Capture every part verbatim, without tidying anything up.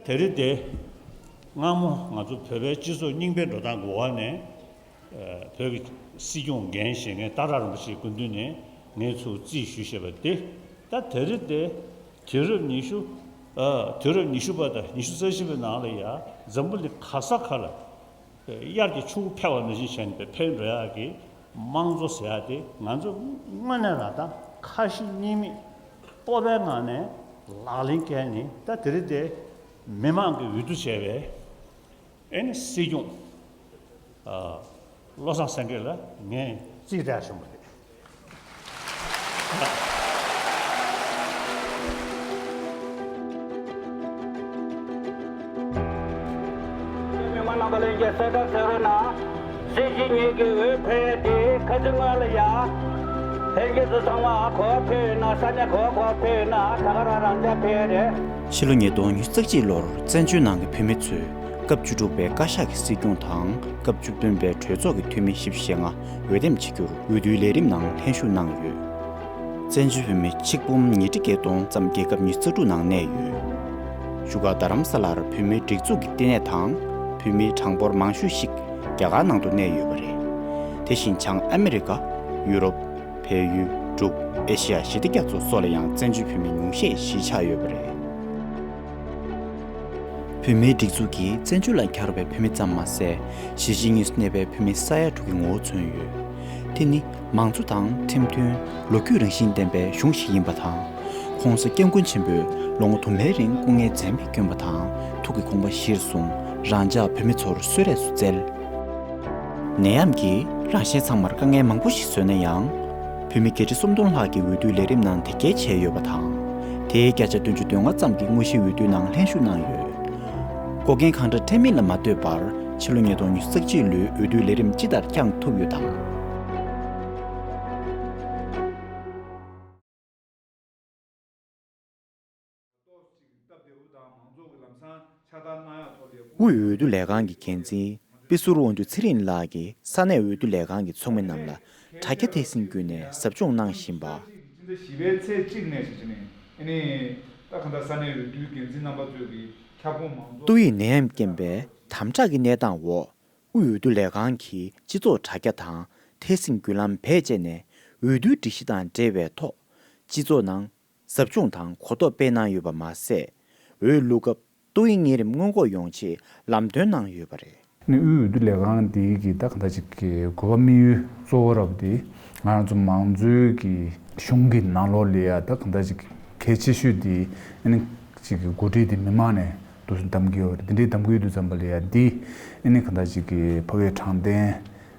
དེ་རིང་དེ་སྔ་མོ་ང་ཚོ་བོད་པའི་སྤྱི་ཚོགས་རྙིང་པའི་འགྲོ་སྟངས་ཀྱི་འོག་ནས། ཨ། བོད་ཀྱི་སྲིད་སྐྱོང་འགན་བཞེས་མཁན་སྟག་བྲག་རིན་པོ་ཆེའི་སྐུ་མདུན་ནས་ངས་ཚུར་རྩིས་ཞུས་བཞག་པ་དེ། ད་དེ་རིང་དེ་དུས་རབས་ཉི་ཤུ། ཨ། དུས་རབས་ཉི་ཤུ་པ་དང་ཉི་ཤུ་རྩ་གཅིག་པའི་ནང་ལ་ཡ་འཛམ་བུ་གླིང་ག་ས་ག་ལ་དབྱར་གྱི་ཆུ་བོ་འཕེལ་བ་ནང་བཞིན་བྱས་ནས་འཕེལ་འགྲོ་ཡག་གི་དམངས་གཙོ་ཟེར་ཡག་དེ་ང་ཚོ་དངོས་གནས་རང་ད་ཁ་ཞེ་གཉིས་མེད་སྤོབས་པའི་ངང་ནས་ལག་ལེན་བཀལ་ནས། ད་དེ་རིང་དེ་མི་མང་གི་འོས་བསྡུ་བྱས་པའི་ཨེ་ནི་སྲིད་སྐྱོང་། ཨ། བློ་བཟང་སེང་གེ་ལ་ངས་རྩིས་སྤྲད་བྱུང་བ་རེད། མི་མང་རྣམ་པ་ལྷན་རྒྱས་གསལ་བསྒྲགས་མཛད་རོགས་གནང་། སྲིད་སྤྱི་གཉིས་ཀྱི་འོས་འཕེན་ཡས་དེ་ཁ་ཚིག་སྔོན་ལ་ཡ། ལྷན་རྒྱས་ཚོ་ཚང་མ་ག་པར་ཕེབས་ཡོད་ན། ས་གནས་ག་པར་ག་པར་ཕེབས་ཡོད་ན་ད་ག་རང་རང་འཇགས་ཕེབས་རེད། ཕྱི་ལོ་ཉིས་སྟོང་ཉི་ཤུ་རྩ་གཅིག་ལོར་བཙན་བྱོལ་ནང་གི་བོད་མི་ཚོས་སྐབས་བཅུ་དྲུག་པའི་བཀའ་ཤག་གི་སྲིད་སྐྱོང་དང་སྐབས་བཅུ་བདུན་པའི་གྲོས་ཚོགས་ཀྱི་འཐུས་མི་བཞི་བཅུ་ཞེ་ལྔ་འོས་འདེམས་བྱེད་རྒྱུར་འོས་བསྡུའི་ལས་རིམ་ནང་ལྷན་ཞུགས་གནང་ཡོད། བཙན་བྱོལ་བོད་མི་ཆིག་འབུམ་ཉིས་ཁྲི་བརྒྱད་སྟོང་ཙམ་རྒྱལ་ཁབ་ཉི་ཤུ་རྩ་དྲུག་ནང་གནས་ཡོད། བཞུགས་སྒར་རྡ་རམ་ས་ལར་བོད་མིའི་སྒྲིག་འཛུགས་ཀྱི་ལྟེ་གནས་དང་བོད་མིའི་གྲངས་འབོར་མང་ཤོས་ཤིག་རྒྱ་གར་ནང་དུ་གནས་ཡོད་པ་རེད། དེ་བཞིན་བྱང་ཨ་མི་རི་ཀ། ཡུ་རོབ། བལ་ཡུལ། འབྲུག་ཨེ་ཤི་ཡ་ཞི་བདེ་རྒྱ་མཚོ་སོགས་ལ་ཡང་བཙན་བྱོལ་བོད་མི་ཉུང་ཤས་གཞིས་ཆགས་ཡོད་པ་རེད། བོད་མིའི་སྒྲིག་འཛུགས་ཀྱིས་བཙན་བྱོལ་ལ་གྱར་བའི་བོད་མི་ཙམ་མ་ཟད། གཞིས་བྱེས་གཉིས་སུ་གནས་པའི་བོད་མི་ས་ཡ་དྲུག་གི་ངོ་བོ་མཚོན་ཡོད། དེ་ནི་མང་གཙོ་དང་ཁྲིམས་མཐུན། ལོ་རྒྱུས་རང་བཞིན་ལྡན་པའི་གཞུང་ཞིག་ཡིན་པ་དང་། ྋགོང་ས་ྋསྐྱབས་མགོན་ཆེན་པོས་ལོ་ངོ་དུ་མའི་རིང་སྐུ་ངལ་འཛེམས་མེད་བསྐྱོན་པ་དང་། ཐུགས་ཀྱི་དགོངས་པ་གཞིར་བཟུང་རང་ཅག་བོད་མི་ཚོར་གསོལ་རས་སུ་བསྩལ། ནད་ཡམས་ཀྱིས་རང་གཞན་ཚང་མར་དཀའ་ངལ་མང་པོ་ཞིག་བཟོས་ན་ཡང་། བོད་མི་བརྒྱད་ཁྲི་སུམ་སྟོང་ལྷག་གིས་འོས་བསྡུའི་ལས་རིམ་ནང་དེབ་སྐྱེལ་བྱས་ཡོད་པ་དང་། དེའི་བརྒྱ་ཆ་བདུན་ཅུ་དོན་ལྔ་ཙམ་གྱིས་དངོས་གཞིའི་འོས་བསྡུའི་ནང་ལྷན་ཞུགས་གནང་ཡོད། འགོག་རྐྱེན་གང་འདྲ་འཕྲད་མིན་ལ་མ་ལྟོས་པར། ཕྱི་ལོ་ཉིས་སྟོང་ཉི་ཤུ་རྩ་གཅིག་ལོའི་འོས་བསྡུའི་ལས་རིམ་ཇི་ལྟར་བསྐྱངས་ཐུབ་ཡོད་དམ། དབུས་འོས་བསྡུ་ལས་ཁང་གི་འགན་འཛིན་དཔེ་ཟུར་དབང་འདུས་ཚེ་རིང་ལགས་ཀྱིས་ས་གནས་འོས་བསྡུ་ལས་ཁང་གི་ཚོགས་མི་རྣམས་ལ་དྲ་རྒྱ་སྟེང་བརྒྱུད་ནས་ཟབ་སྦྱོང་གནང་བཞིན་པ། སྤྱི་ཟླ་བཞི་པའི་ཚེས་གཅིག་ནས་བྱས་ནས་ཨ་ནི་ད་ག་འདྲ་ས་གནས་འོས་བསྡུའི་འགན་འཛིན་རྣམ་པ་ཚོས་ཀྱི་ཁྱབ་ཁོངས་མང་ཚོགས། ཏོག་དབྱིབས་ནད་ཡམས་རྐྱེན་པས་དམ་དྲག་གི་གནས་སྟངས་འོག་དབུས་འོས་བསྡུ་ལས་ཁང་གིས་སྤྱི་ཚོགས་དྲ་རྒྱ་དང་ཐད་སྲིང་བརྒྱུད་ལམ་བེད་སྤྱད་ནས་འོས་བསྡུའི་སྒྲིག་གཞི་དང་འབྲེལ་བའི་ཐོག་སྤྱི་ཚོགས་ནང་ཟབ་སྦྱོང་དང་གོ་རྟོགས་སྤེལ་གནང་ཡོད་པ་མ་ཟད། འོས་བླུག་སྐབས་ཏོག་དབྱིབས་གཉན་རིམས་སྔོན་འགོག་ཡོང་ཆེད་ལམ་སྟོན་གནང་ཡོད་པ་རེད། ནི་དབུས་འོས་བསྡུ་ལས་ཁང་འདི་གི་ད་གང་འདྲ་ཅིག་གི་དགོས་པ་དམིགས་ཡུལ་གཙོ་བོ་རབ་འདི་ང་རང་ཚོ་མང་གཙོའི་གི་གཞུང་གི་ནང་ལོགས་ལ་ཡ་ད་གང་འདྲ་ཅིག་གལ་ཆེ་ཤོས་འདི་ཨ་ནི་ཅིག་གི་འགོ་ཁྲིད་འདི་མི་མང་ནས་འདུག་སེ་གདམ་གི་ཡོད་རེད། འདི་འདྲའི་གདམ་གི་ཡོད་དུས་ཙམ་པ་ལ་ཡ་འདི་ཨ་ནི་གང་འདྲ་ཅིག་གི་ཕ་གིའི་དྲང་བདེན།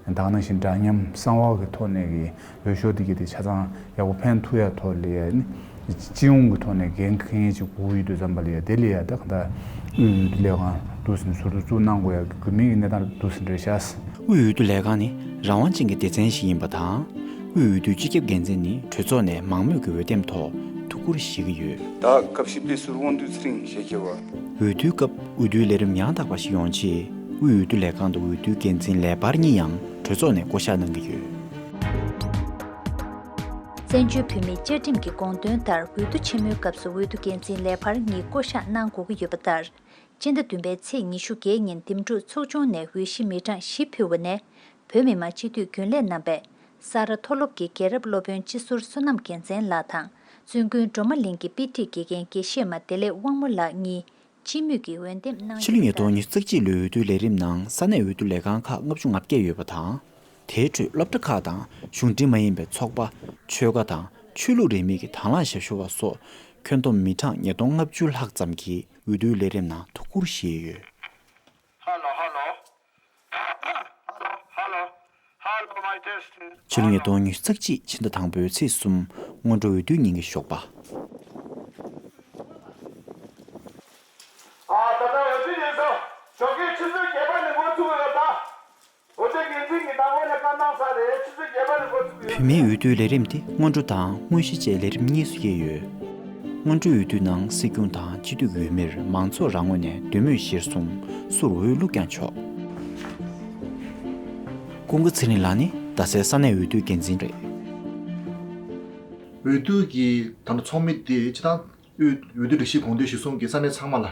ད་ག་ནང་བཞིན་འདྲ་མཉམ་གསང་བ་གི་ཐོག་ནས་ཀྱི་འོས་ཤོག་འདི་གི་དེ་ཆ་ཚང་ཡག་པོ་འཕེན་ཐུབ་ཡ་ཐོག་ལ་ཡ་ནི་སྤྱི་ཡོངས་ཀྱི་ཐོག་ནས་འགན་འཁྱེར་མཁན་ཅིག་དགོས་ཀྱི་ཡོད་དུས་ཙམ་པ་ལ་ཡ་དེ་ལ་ཡ་ད་ག་ད་དབུས་འོས་བསྡུ་ལས་ཁང་འདུག་ཟིན་ཟུར་དུ་བཙུགས་གནང་དགོས་ཡ་གི་དགོས་མིན་གྱི་གནས་སྟངས་འདུག་ཟིན་རེད་ཤག་དབུས་འོས་བསྡུ་ལས་ཁང་ནི་རང་དབང་ཅན་གྱི་སྡེ་ཚན་ཞིག་ཡིན་པ་དང་། དབུས་འོས་བསྡུའི་སྤྱི་ཁྱབ་འགན་འཛིན་ནི་གྲོས་ཚོགས་ནས་མང་མོས་ཀྱི་འོས་འདེམས་ཐོག་ཐུགས་ཁུར་བཞེས་ཀྱི་ཡོད། ད་ཁ་ཤས་དཔེ་ཟུར་དབང་འདུས་ཚེ་རིང་ཞེས་བྱ་བ། འོས་བསྡུའི་སྐབས་འོས་བསྡུའི་ལས་རིམ་ཡང་དག་པ་ཞིག་ཡོང་ཆེད་དབུས་འོས་བསྡུ་ལས་ཁང་དུ་འོས་བསྡུའི་འགན་འཛིན་ལས་འཕར་གཉིས་ཡང་གྲོས་ཚོགས་ནས་བསྐོ་གཞག་གནང་གི་ཡོད། བཙན་བྱོལ་བོད་མིའི་བཅའ་ཁྲིམས་ཀྱི་དགོངས་དོན་ལྟར་འོས་བསྡུ་ཆེན་མོའི་སྐབས་སུ་འོས་བསྡུ་འགན་འཛིན་ལས་འཕར་གཉིས་བསྐོ་གཞག་གནང་དགོས་ཀྱི་ཡོད་པ་ལྟར། སྤྱི་ཟླ་བདུན་པའི་ཚེས་ཉི་ཤུ་བརྒྱད་ཉིན་འདེམས་སྒྲུག་ཚོགས་ཆུང་ནས་འོས་གཞི་མི་གྲངས་བཞི་ཕུལ་བ་ནས། བོད་མི་མང་སྤྱི་འཐུས་རྒྱུན་ལས་རྣམ་པས་ས་རཱ་མཐོ་སློབ་ཀྱི་རྒྱལ་རབས་སློབ་དཔོན་སྤྱི་ཟུར་བསོད་ནམས་རྒྱལ་མཚན་ལགས་དང་། བཙུན་དགོན་སྒྲོལ་མ་གླིང་གི་དཔེ་ཁྲིད་དགེ་རྒན་དགེ་བཤེས་མ་བདེ་ལེགས་དབང་མོ་ལགས་གཉིས་སྤྱི་མོས་ཀྱིས་འོས་འདེམས་གནང་ཕྱི་ལོ་ཉིས་སྟོང་ཉི་ཤུ་རྩ་གཅིག་ལོའི་འོས་བསྡུའི་ལས་རིམ་ནང་ས་གནས་འོས་བསྡུ་ལས་ཁང་ཁག་ལྔ་བཅུ་ང་བརྒྱད་ཡོད་པ་དང་། དེའི་ཁྲོད་སློབ་གྲྭ་ཁག་དང་གཞུང་འབྲེལ་མ་ཡིན་པའི་ཚོགས་པ། ཆོལ་ཁ་དང་ཆོས་ལུགས་རིས་མེད་ཀྱི་དང་བླངས་ཞབས་ཞུ་བ་སོགས་ཁྱོན་བསྡོམས་མི་གྲངས་ཉིས་སྟོང་ལྔ་བཅུ་ལྷག་ཙམ་གྱིས་འོས་བསྡུའི་ལས་རིམ་ནང་ཐུགས་ཁུར་བཞེས་ཡོད། ཧ་ལོ་ཧ་ལོ། ཧ་ལོ་ཧ་ལོ། ཧ་ལོ། མའི་ཊེ་སི་ཊིང་། ཕྱི་ལོ་ཉིས་སྟོང་ཉི་ཤུ་རྩ་གཅིག་ཕྱི་ཟླ་དང་པོའི་ཚེས་གསུམ་སྔོན་འགྲོ་འོས་བསྡུའི་ཉིན་གྱི་ཞོགས་པ། ཨ། ད་ལྟ་འོས་བསྡུ་ཡིན་ཙང་ཞོགས་ཀའི་ཆུ་ཚོད་བརྒྱད་པ་ནས་འགོ་ཚུགས་ཀྱི་ཡོད་ད། འོས་བསྡུ་འགན་འཛིན་གྱིས་ད་ལྟ་ནས་བཀའ་གནང་ཚར་རེད། ཆུ་ཚོད་བརྒྱད་པ་ནས་འགོ་ཚུགས་ཀྱི་ཡོད། བོད་མིའི་འོས་བསྡུའི་ལས་རིམ་དེ་སྔོན་འགྲོ་དང་དངོས་གཞི་བཅས་ལས་རིམ་གཉིས་སུ་དབྱེ་ཡོད། སྔོན་འགྲོའི་འོས་བསྡུའི་ནང་སྲིད་སྐྱོང་དང་སྤྱི་འཐུས་ཀྱི་འོས་མིར་མང་ཚོགས་རང་ངོས་ནས་འདོད་མོས་གཞིར་བཟུང་སུར་འོས་བླུགས་ཀྱང་ཆོག་ཀུན་དགའ་ཚེ་རིང་ལགས་ནི་རྡ་སའི་ས་གནས་འོས་བསྡུའི་འགན་འཛིན་རེད། འོས་བསྡུ་གི་ད་ལྟ་ཚོགས་མི་དེ་སྤྱིར་བཏང་དབུས་འོས་བསྡུ་སྒྲིག་གཞི་དགོངས་དོན་གཞིར་བཟུང་གི་ས་གནས་ཚང་མ་ལ་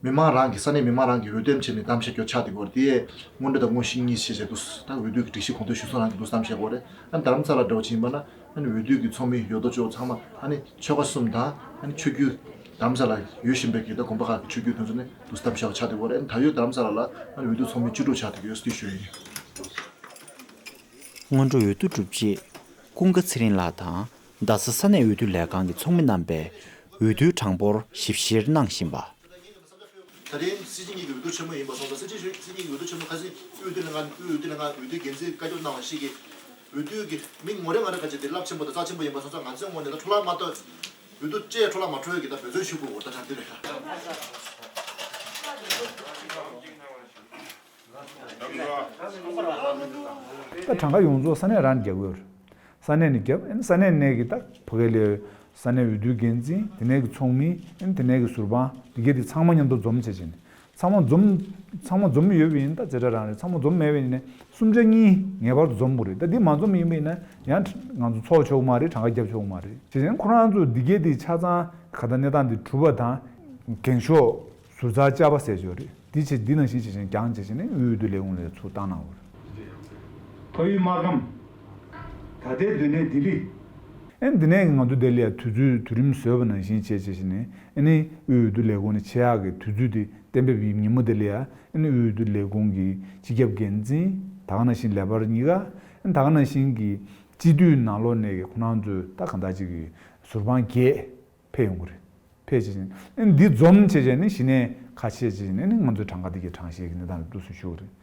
མི་མང་རང་གི་ས་གནས་མི་མང་རང་གི་འོས་འདེམས་བྱས་ནས་གཏམ་བཤད་རྒྱབ་ཆགས་བསྡད་ཀྱི་ཡོད་རེད། དེ་ཡས་སྔོན་འགྲོ་དང་དངོས་གཞི་གཉིས་བྱས་བྱས་འདུག་ད་འོས་བསྡུ་གི་སྒྲིག་གཞི་གོང་དུ་ཞུས་སོང་། རང་གི་འདུག་གཏམ་བཤད་དགོས་རེད། ཨ་ནི་རྡ་རམ་ས་ལ་འདྲ་བོ་ཅིག་ཡིན་པ་ན། ཨ་ནི་འོས་བསྡུ་གི་ཚོགས་མི་ཡོད་དོ་ཅོག་ཚང་མ་ཨ་ནི་ཆོལ་ཁ་གསུམ་དང་ཨ་ནི་ཆོས་བརྒྱུད་རྡ་རམ་ས་ལ་ཡོད་བཞིན་པའི་གི་ད་དགོན་པ་ཁག་གི་ཆོས་བརྒྱུད་དེ་ཚོ་ནས་འདུག་གཏམ་བཤད་ཆགས་བསྡད་ཀྱི་ཡོད་རེད། ཨ་ནི་ད་ཡོད་རྡ་རམ་ས་ལ་ལ་ཨ་ནི་འོས་བསྡུ་ཚོགས་མི་བཅུ་དྲུག་ཆགས་བསྡད་ཀྱི་ཡོད་ཟེར་ཞུ་ཡ་ཡིན། སྔོན་འགྲོ་འོས་བསྡུ་གྲུབ་རྗེས། ཀུན་དགའ་ཚེ་རིང་ལགས་དང་རྡ་ས་ས་གནས་འོས་བསྡུ་ལས་ཁང་གི་ཚོགས་མི་རྣམ་པས་འོས་བསྡུའི་གྲངས་འབོར་ཞིབ་བཤེར་གནང་བཞིན་པ། ད་རིང་སྲིད་སྤྱི་གཉིས་ཀྱི་འོས་བསྡུ་ཆེན་མོ་ཡིན་པ་སོང་ཙང་། སྲིད་སྤྱི་སྲིད་སྤྱི་གཉིས་ཀྱི་འོས་བསྡུ་ཆེན་མོ་ཁ་སང་དབུས་འོས་བསྡུ་ལྷན་ཁང་དབུས་འོས་བསྡུ་ལྷན་ཁང་འོས་བསྡུའི་འགན་འཛིན་བཀའ་ཁྱབ་གནང་བ་ཞིག་གིས། འོས་བསྡུ་གི་མི་ངོ་རེ་ང་རེ་ག་ཅིག་དེ་རླབས་ཆེན་པོ་དང་རྩ་ཆེན་པོ་ཡིན་པ་སོང་ཙང་། ང་ཚོའི་ངོས་ནས་ད་འཕྲོ་བརླག་མ་གཏོང་། འོས་བསྡུ་བཅས་འཕྲོ་བརླག་མ་འགྲོ་ཡས་ཀྱི་ད་འབད་བརྩོན་ཞུ་དགོས་པ་ད་ཆ་འདི་རེད། ད་གྲངས་ཀ་ཡོངས་རྫོགས་ས་གནས་རང་ནས་རྒྱག་གི་ཡོད་རེད། ས་གནས་ནས་རྒྱབ། ཨ་ནི་ས་གནས་ནས་ཀྱི་ད་ཕ་གི་ལས་ས་གནས་འོས་བསྡུའི་འགན་འཛིན། དེ་ནས་ཀྱི་ཚོགས་མི། ཨ་ནི་དེ་ནས་ཀྱི་ཟུར་དཔང་། དེ་གས་དེ་ཚང་མ་མཉམ་དུ་འཛོམས་བྱས་བྱས་ནས། ཚང་མ་འཛོམས། ཚང་མ་འཛོམས་ཡོད་པ་ཡིན་ན་ད་ཇེ་དྲག་རང་རེད། ཚང་མ་འཛོམས་མེད་པ་ཡིན་ན་གསུམ་ཆ་གཉིས་ངེས་པར་དུ་འཛོམས་དགོས་རེད། ད་འདི་མ་འཛོམས་ཡིན་པ་ཡིན་ན་ཡང་ང་ཚོ་ཚོགས་ཆོག་མ་རེད། གྲངས་ཀ་རྒྱབ་ཆོག་མ་རེད། བྱས་ཙང་ཁོ་རང་ཚོ་འདི་གས་དེ་ཆ་ཚང་ག་ད་གནས་སྟངས་འདི་གྲུབ་པ་དང་། འགེངས་ཤོག་ཟུར་ཚགས་བཅའ་བ་ཟེར་ཡོད་རེད། འདི་བྱས། འདི་ནང་བཞིན་བྱས་བྱས་འགྱངས་བྱས་བྱས་ནས་འོས་བསྡུ་ལས་ཁུངས་ལ་ཚུར་བཏང་གནང་དགོས་རེད། ཕ་ཡུལ་སྨར་ཁམས། ད་ལྟའི་སྡོད་གནས་ལྡི་ལི། ཨ་ནི་འདི་ནས་ང་ཚོ་ལྡི་ལི་ཡ་དུས་ཚོད་དུས་རིམ་བཟོས་པ་ནང་བཞིན་བྱས་བྱས་བྱས་ནས། ཨ་ནི་འོས་བསྡུ་ལས་ཁུངས་ནས་ཆེད་ཡག་གི་དུས་ཚོད་དེ་གཏན་འབེབས་ཡིན། ཉིན་མོ་དེ་ལ་ཡ། ཨ་ནི་འོས་བསྡུ་ལས་ཁུངས་ཀྱི་སྤྱི་ཁྱབ་འགན་འཛིན། ད་ག་ནང་བཞིན་ལས་འཕར་གཉིས་ཀ། ཨ་ནི་ད་ག་ནང་བཞིན་གྱི་སྤྱི་འཐུས་ནང་ལོགས་ནས་ཀྱི་ཁོ་རང་ཚོའི་ད་གང་ལྟར་ཅིག་གི་ཟུར་དཔང་བརྒྱད་ཕེབས་ཡོང་གི་རེད། ཕེབས་བྱས་ནས། ཨ་ནི་འདི་འཛོམས་བྱས་བྱས་ནས་གཞི་ནས་ཁ་ཕྱེ་བྱས་ནས་ནི་ང་ཚོའི་གྲངས་ཀ་འདི་གའི་གྲངས་བཤེར་གྱི་གནས་སྟངས་ལ་འདུག་སེ་ཞུ་གི་རེད།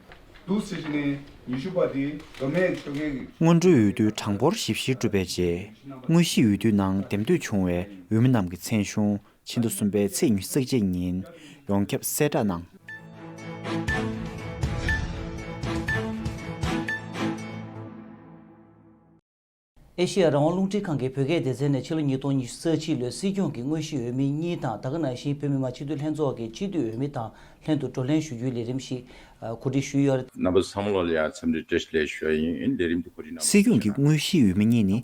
འདུག་སེ་བྱས་ནས་ཉི་ཤུ་པ་དེ་མདོ་སྨད་ཆོལ་ཁའི། སྔོན་འགྲོའི་འོས་བསྡུའི་གྲངས་འབོར་ཞིབ་བཤེར་གྲུབ་པའི་རྗེས། དངོས་གཞིའི་འོས་བསྡུའི་ནང་འདེམས་ཐོན་བྱུང་བའི་འོས་མི་རྣམས་ཀྱི་མཚན་གཞུང་ཕྱི་ཟླ་གསུམ་པའི་ཚེས་ཉི་ཤུ་རྩ་གཅིག་ཉིན་ཡོངས་ཁྱབ་གསལ་བསྒྲགས་གནང་། ཨེ་ཤེ་ཡ་རང་དབང་རླུང་འཕྲིན་ཁང་གི་བོད་སྐད་སྡེ་ཚན་ནས་ཕྱི་ལོ་ཉིས་སྟོང་ཉི་ཤུ་རྩ་གཅིག་ལོའི་སྲིད་སྐྱོང་གི་དངོས་གཞིའི་འོས་མི་གཉིས་དང་། ད་ག་ནང་བཞིན་བོད་མི་མང་སྤྱི་འཐུས་ལྷན་ཚོགས་ཀྱི་སྤྱི་འཐུས་འོས་མི་དང་ལྷན་དུ་བགྲོ་གླེང་ཞུ་རྒྱུའི་ལས་རིམ་ཞིག་གོ་སྒྲིག་ཞུས་ཡོད། རྣམ་པ་ཚང་མ་ལ་ཡང་འཚམས་འདྲི་བཀྲ་ཤིས་བདེ་ལེགས་ཞུ་ཡ་ཡིན། ལས་རིམ་འདི་གོ་སྒྲིག་གནང་བ། སྲིད་སྐྱོང་གི་དངོས་གཞིའི་འོས་མི་གཉིས་ནི།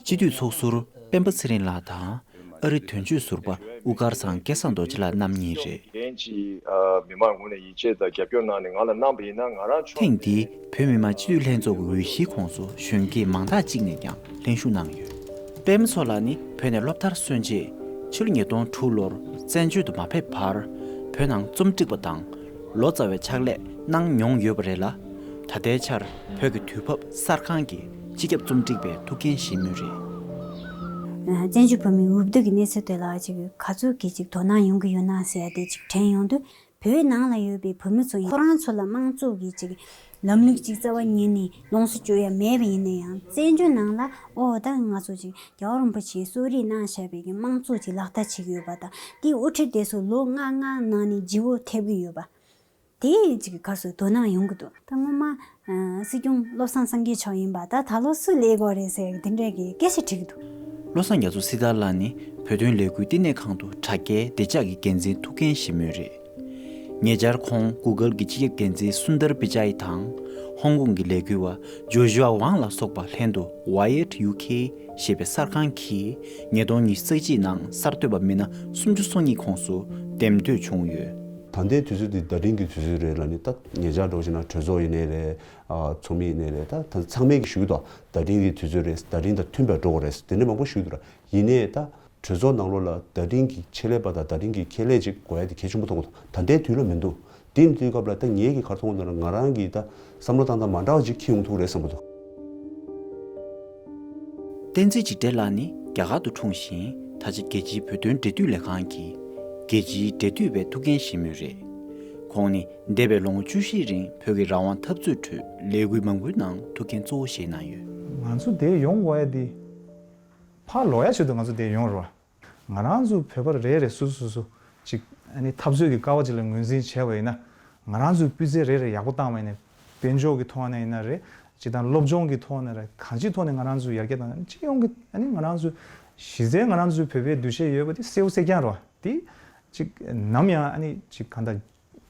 སྤྱི་འཐུས་ཚོགས་ཟུར་སྤེན་པ་ཚེ་རིང་ལགས་དང་། ཨ་རི་དོན་གཅོད་ཟུར་པ་དབུ་དཀར་ཚང་སྐལ་བཟང་རྡོ་རྗེ་ལགས་རྣམ་གཉིས་རེད། རྒན་གྱིས་ཨ་མི་མང་ངོས་ནས་ཡིད་ཆེས་དང་རྒྱབ་སྐྱོར་གནང་ནས་ང་ལ་གནང་བ་ཡིན་ན། ང་རང་ཕྱོགས་ཐེངས་འདིའི་བོད་མི་མང་སྤྱི་འཐུས་ལྷན་ཚོགས་ཀྱི་འོས་གཞིའི་ཁོངས་སུ་གཞོན་སྐྱེས་མང་དག་ཅིག་ནས་ཀྱང་ལྷན་ཞུགས་གནང་ཡོད། སྤེན་པ་མཚོ་ལགས་ནི་བོད་ནས་སློབ་མཐར་སོན་རྗེས། ཕྱི་ལོ་ཉིས་སྟོང་དྲུག་ལོར་བཙན་བྱོལ་དུ་མ་ཕེབས་བར། བོད་ནང་རྩོམ་སྒྲིག་པ་དང་། ལོ་ཙཱ་བའི་ཕྱག་ལས་གནང་མྱོང་ཡོད་པ་རེད་ལ། ད་ལྟའི་ཆར་བོད་ཀྱི་དུས་བབ་གསར་ཁང་གི་སྤྱི་ཁྱབ་རྩོམ་སྒྲིག་པའི་ཐུགས་འགན་བཞེས་མུས་རེད། བཙན་བྱོལ་བོད་མིའི་འོས་བསྡུ་གི་གནས་ཚུལ་དེ་ལ་ཅིག་ག་ཚོད་ཀྱི་ཅིག་དོ་སྣང་ཡོང་གི་ཡོད་ན་ཟེར་ཡ་དེ་ཅིག་དྲན་ཡོང་དུས། བོད་ནང་ལ་ཡོད་པའི་བོད་མི་ཚོ་ཡིན། ཁོ་རང་ཚོ་ལ་དམངས་གཙོ་གི་ཅིག་ལམ་ལུགས་ཅིག་རྩ་བ་ཉིད་ནས་ལོངས་སུ་སྤྱོད་ཡ་མེད་པ་ཡིན་ན་ཡང་། བཙན་བྱོལ་ནང་ལ་ཨོ་ད་ང་ཚོ་ཅིག་རྒྱལ་བ་རིན་པོ་ཆེས་གསོལ་རས་གནང་བཞག་པའི་གི་དམངས་གཙོ་ཅིག་ལག་བསྟར་བྱེད་ཀྱི་ཡོད་པ་དང་། དེའི་དབུ་ཁྲིད་དེ་ཚོ་ལོ་ལྔ་ལྔ་ནང་ནས་བརྗེ་བོ་ཐེབས་ཀྱི་ཡོད་པ། དེ་ཅིག་ག་ཚོད་དོ་སྣང་ཡོང་གི་འདུག་ད་སྔོན་མ་ཨ་སྲིད་སྐྱོང་བློ་བཟང་སངས་རྒྱས་མཆོག་ཡིན་པ། ད་ད་ལོ་སུ་སླེབས་དགོས་རེད་ཟེར་དེ་འདྲས་ཀྱི་སྐད་ཆ་དྲིས་ཀྱི་འདུག་བློ་བཟང་རྒྱ་མཚོ་སྲི་ཐར་ལགས་ནི་བོད་དོན་ལས་འགུལ་བསྟི་གནས་ཁང་དུ་དྲ་རྒྱའི་བདེ་འཇགས་ཀྱི་འགན་འཛིན་ཐུགས་འགན་བཞེས་མུས་རེད། ཉེ་ཆར་ཁོང་Google་གྱི་སྤྱི་ཁྱབ་འགན་འཛིན་སུན་དར་པི་ཅཱའི་དང་། ཧོང་ཀོང་གི་ལས་འགུལ་བ་ཇོ་ཤུ་ཝ་ཝང་ལ་སོགས་པ་ལྷན་དུ་Wired UK་ཞེས་པའི་གསར་ཁང་གིས་ཉིས་སྟོང་ཉི་ཤུ་རྩ་གཅིག་ནང་གསར་གཏོད་པ་མི་སྣ་སུམ་ཅུ་སོ་གཉིས་ཁོངས་སུ་འདེམས་ཐོན་བྱུང་ཡོད། ད་ལྟའི་དུས་ཚོད་འདི་བརྡ་འཕྲིན་གྱི་དུས་ཚོད་རེད་ལ་ནི། ད་ཉེ་ཆར་འགྲོ་བཞིན་ན་གྲོས་ཚོགས་ཡིན་ནའི་རེད། ཨ་ཚོགས་མི་ཡིན་ནའི་རེད། ད་ད་ཚང་མས་ཀྱི་ཞུ་གི་འདུག་བརྡ་འཕྲིན་གྱི་དུས་ཚོད་རེད། བརྡ་འཕྲིན་དང་མཐུན་པར་འགྲོ་དགོས་རེད། དེ་འདྲ་མང་པོ་ཞུ་གི་འདུག་ར། ཡིན་ནའི་ད་གྲོས་ཚོགས་ནང་ལོགས་ལ་བརྡ་འཕྲིན་གྱི་ཆེད་ལས་པ་དང་བརྡ་འཕྲིན་གྱི་ཁྱད་ལས་ཅིག་དགོས་ཡ་དེ་གལ་ཆེན་པོ་མཐོང་གི་འདུག་ད་ལྟའི་དུས་ལ་མི་འདུག་དེ་ཡིན་དུས་སྐབས་ལ་ད་ངེད་ཀྱིས་ག་རེ་མཐོང་གི་འདུག་ན། ང་རང་གིས་ད་བསམ་བློ་བཏང་སྟངས་མ་འདྲ་བ་ཅིག་འཁྱེར་ཡོང་ཐུབ་ཀྱི་རེད་བསམ་གྱི་འདུག་བསྟན་འཛིན་འཇིགས་བྲལ་ལགས་ནི་རྒྱ་གར་དུ་འཁྲུངས་ཤིང་། ད་ཆ་རྒྱལ་སྤྱིའི་བོད་དོན་འབྲེལ་མཐུད་ལས་ཁང་གི་རྒྱལ་སྤྱིའི་འབྲེལ་མཐུད་པའི་ཐུགས་འགན་བཞེས་མུས་རེད། ཁོང་ནི་འདས་པའི་ལོ་ངོ་བཅུ་བཞིའི་རིང་བོད་ཀྱི་རང་དབང་འཐབ་རྩོད་ཁྲོད་ལས་འགུལ་མང་པོའི་ནང་ཐུགས་འགན་གཙོ་བོ་བཞེས་གནང་ཡོད། ང་ཚོ་འདིར་ཡོང་དགོས་ཡ་དེ། ཕར་ལོག་ཡ་ཆེད་དུ་ང་ཚོ་འདིར་ཡོང་རེད་བ། ང་རང་ཚོ་བོད་པ་རེ་རེ་སོ་སོ་སོ་སོ་ཅིག་ཨ་ནི་འཐབ་རྩོད་ཀྱི་ཀ་བ་ཅིག་ལ་ངོས་འཛིན་བྱས་པ་ཡིན་ན། ང་རང་ཚོའི་སྤུས་ཚད་རེ་རེ་ཡག་པོ་བཏང་བ་ཡིན་ན། དཔལ་འབྱོར་གྱི་ཐོག་ནས་ཡིན་ན་རེད། སྤྱི་དང་སློབ་སྦྱོང་གི་ཐོག་ནས་རེད། གང་ཅིའི་ཐོག་ནས་ང་རང་ཚོ་ཡར་རྒྱས་བཏང་ན། སྤྱི་ཡོངས་ཀྱི་ཨ་ནི་ང་རང་ཚོ་གཞི་རྩའི་ང་རང་ཚོའི་བོད་པའི་འདུ་ཤེས་ཡོད་པ་དེ་གསལ་པོ་གསལ་རྐྱང་རེད་བ། དེ་ཅིག་ནམ་ཡང་ཨ་ནི་ཅིག་གང་ལྟར་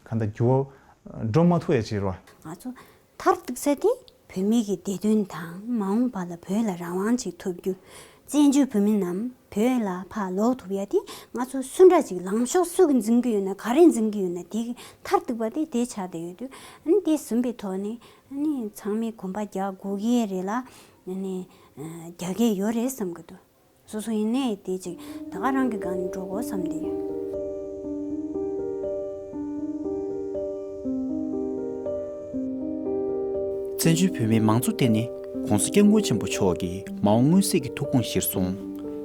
གང་ལྟར་འགྱུར་བ་འགྲོ་མ་ཐུབ་ཡ་ཅིག་རེད་བ། ང་ཚོ་མཐར་གཏུགས་ས་དེ་བོད་མི་གི་བདེ་དོན་དང་། མ་འོངས་པ་ལ་བོད་ལ་རང་དབང་ཅིག་ཐོབ་རྒྱུ། བཙན་བྱོལ་བོད་མི་རྣམས་བོད་ལ་ཕར་ལོག་ཐུབ་ཡ་དེ་ང་ཚོ་སུ་འདྲ་ཅིག་ལངས་ཕྱོགས་སུ་གི་འཛིན་གི་ཡོད་ན་ག་རེ་འཛིན་གི་ཡོད་ན་དེ་གི་མཐར་གཏུགས་པ་དེ་དེ་ཆགས་བསྡད་ཡོད་དུས། ཨ་ནི་དེ་ཟིན་པའི་ཐོག་ནས་ཨ་ནི་ཚང་མས་གོམ་པ་རྒྱག་དགོས་ཀྱི་རེད་ལ། ཨ་ནི་རྒྱག་གི་ཡོད་རེད་བསམ་གི་འདུག་སོ་སོ་ཡིན་ནའི་དེ་ཅིག་ད་ག་རང་གི་སྒང་ནས་འགྲོ་དགོས་བསམ་བསྡད་ཡོད། བཙན་བྱོལ་བོད་མིའི་མང་གཙོ་དེ་ནི་༸གོང་ས་༸སྐྱབས་མགོན་ཆེན་པོ་མཆོག་གིས་མ་འོངས་མངོན་གསལ་གྱི་ཐུགས་དགོངས་གཞིར་བཟུང་།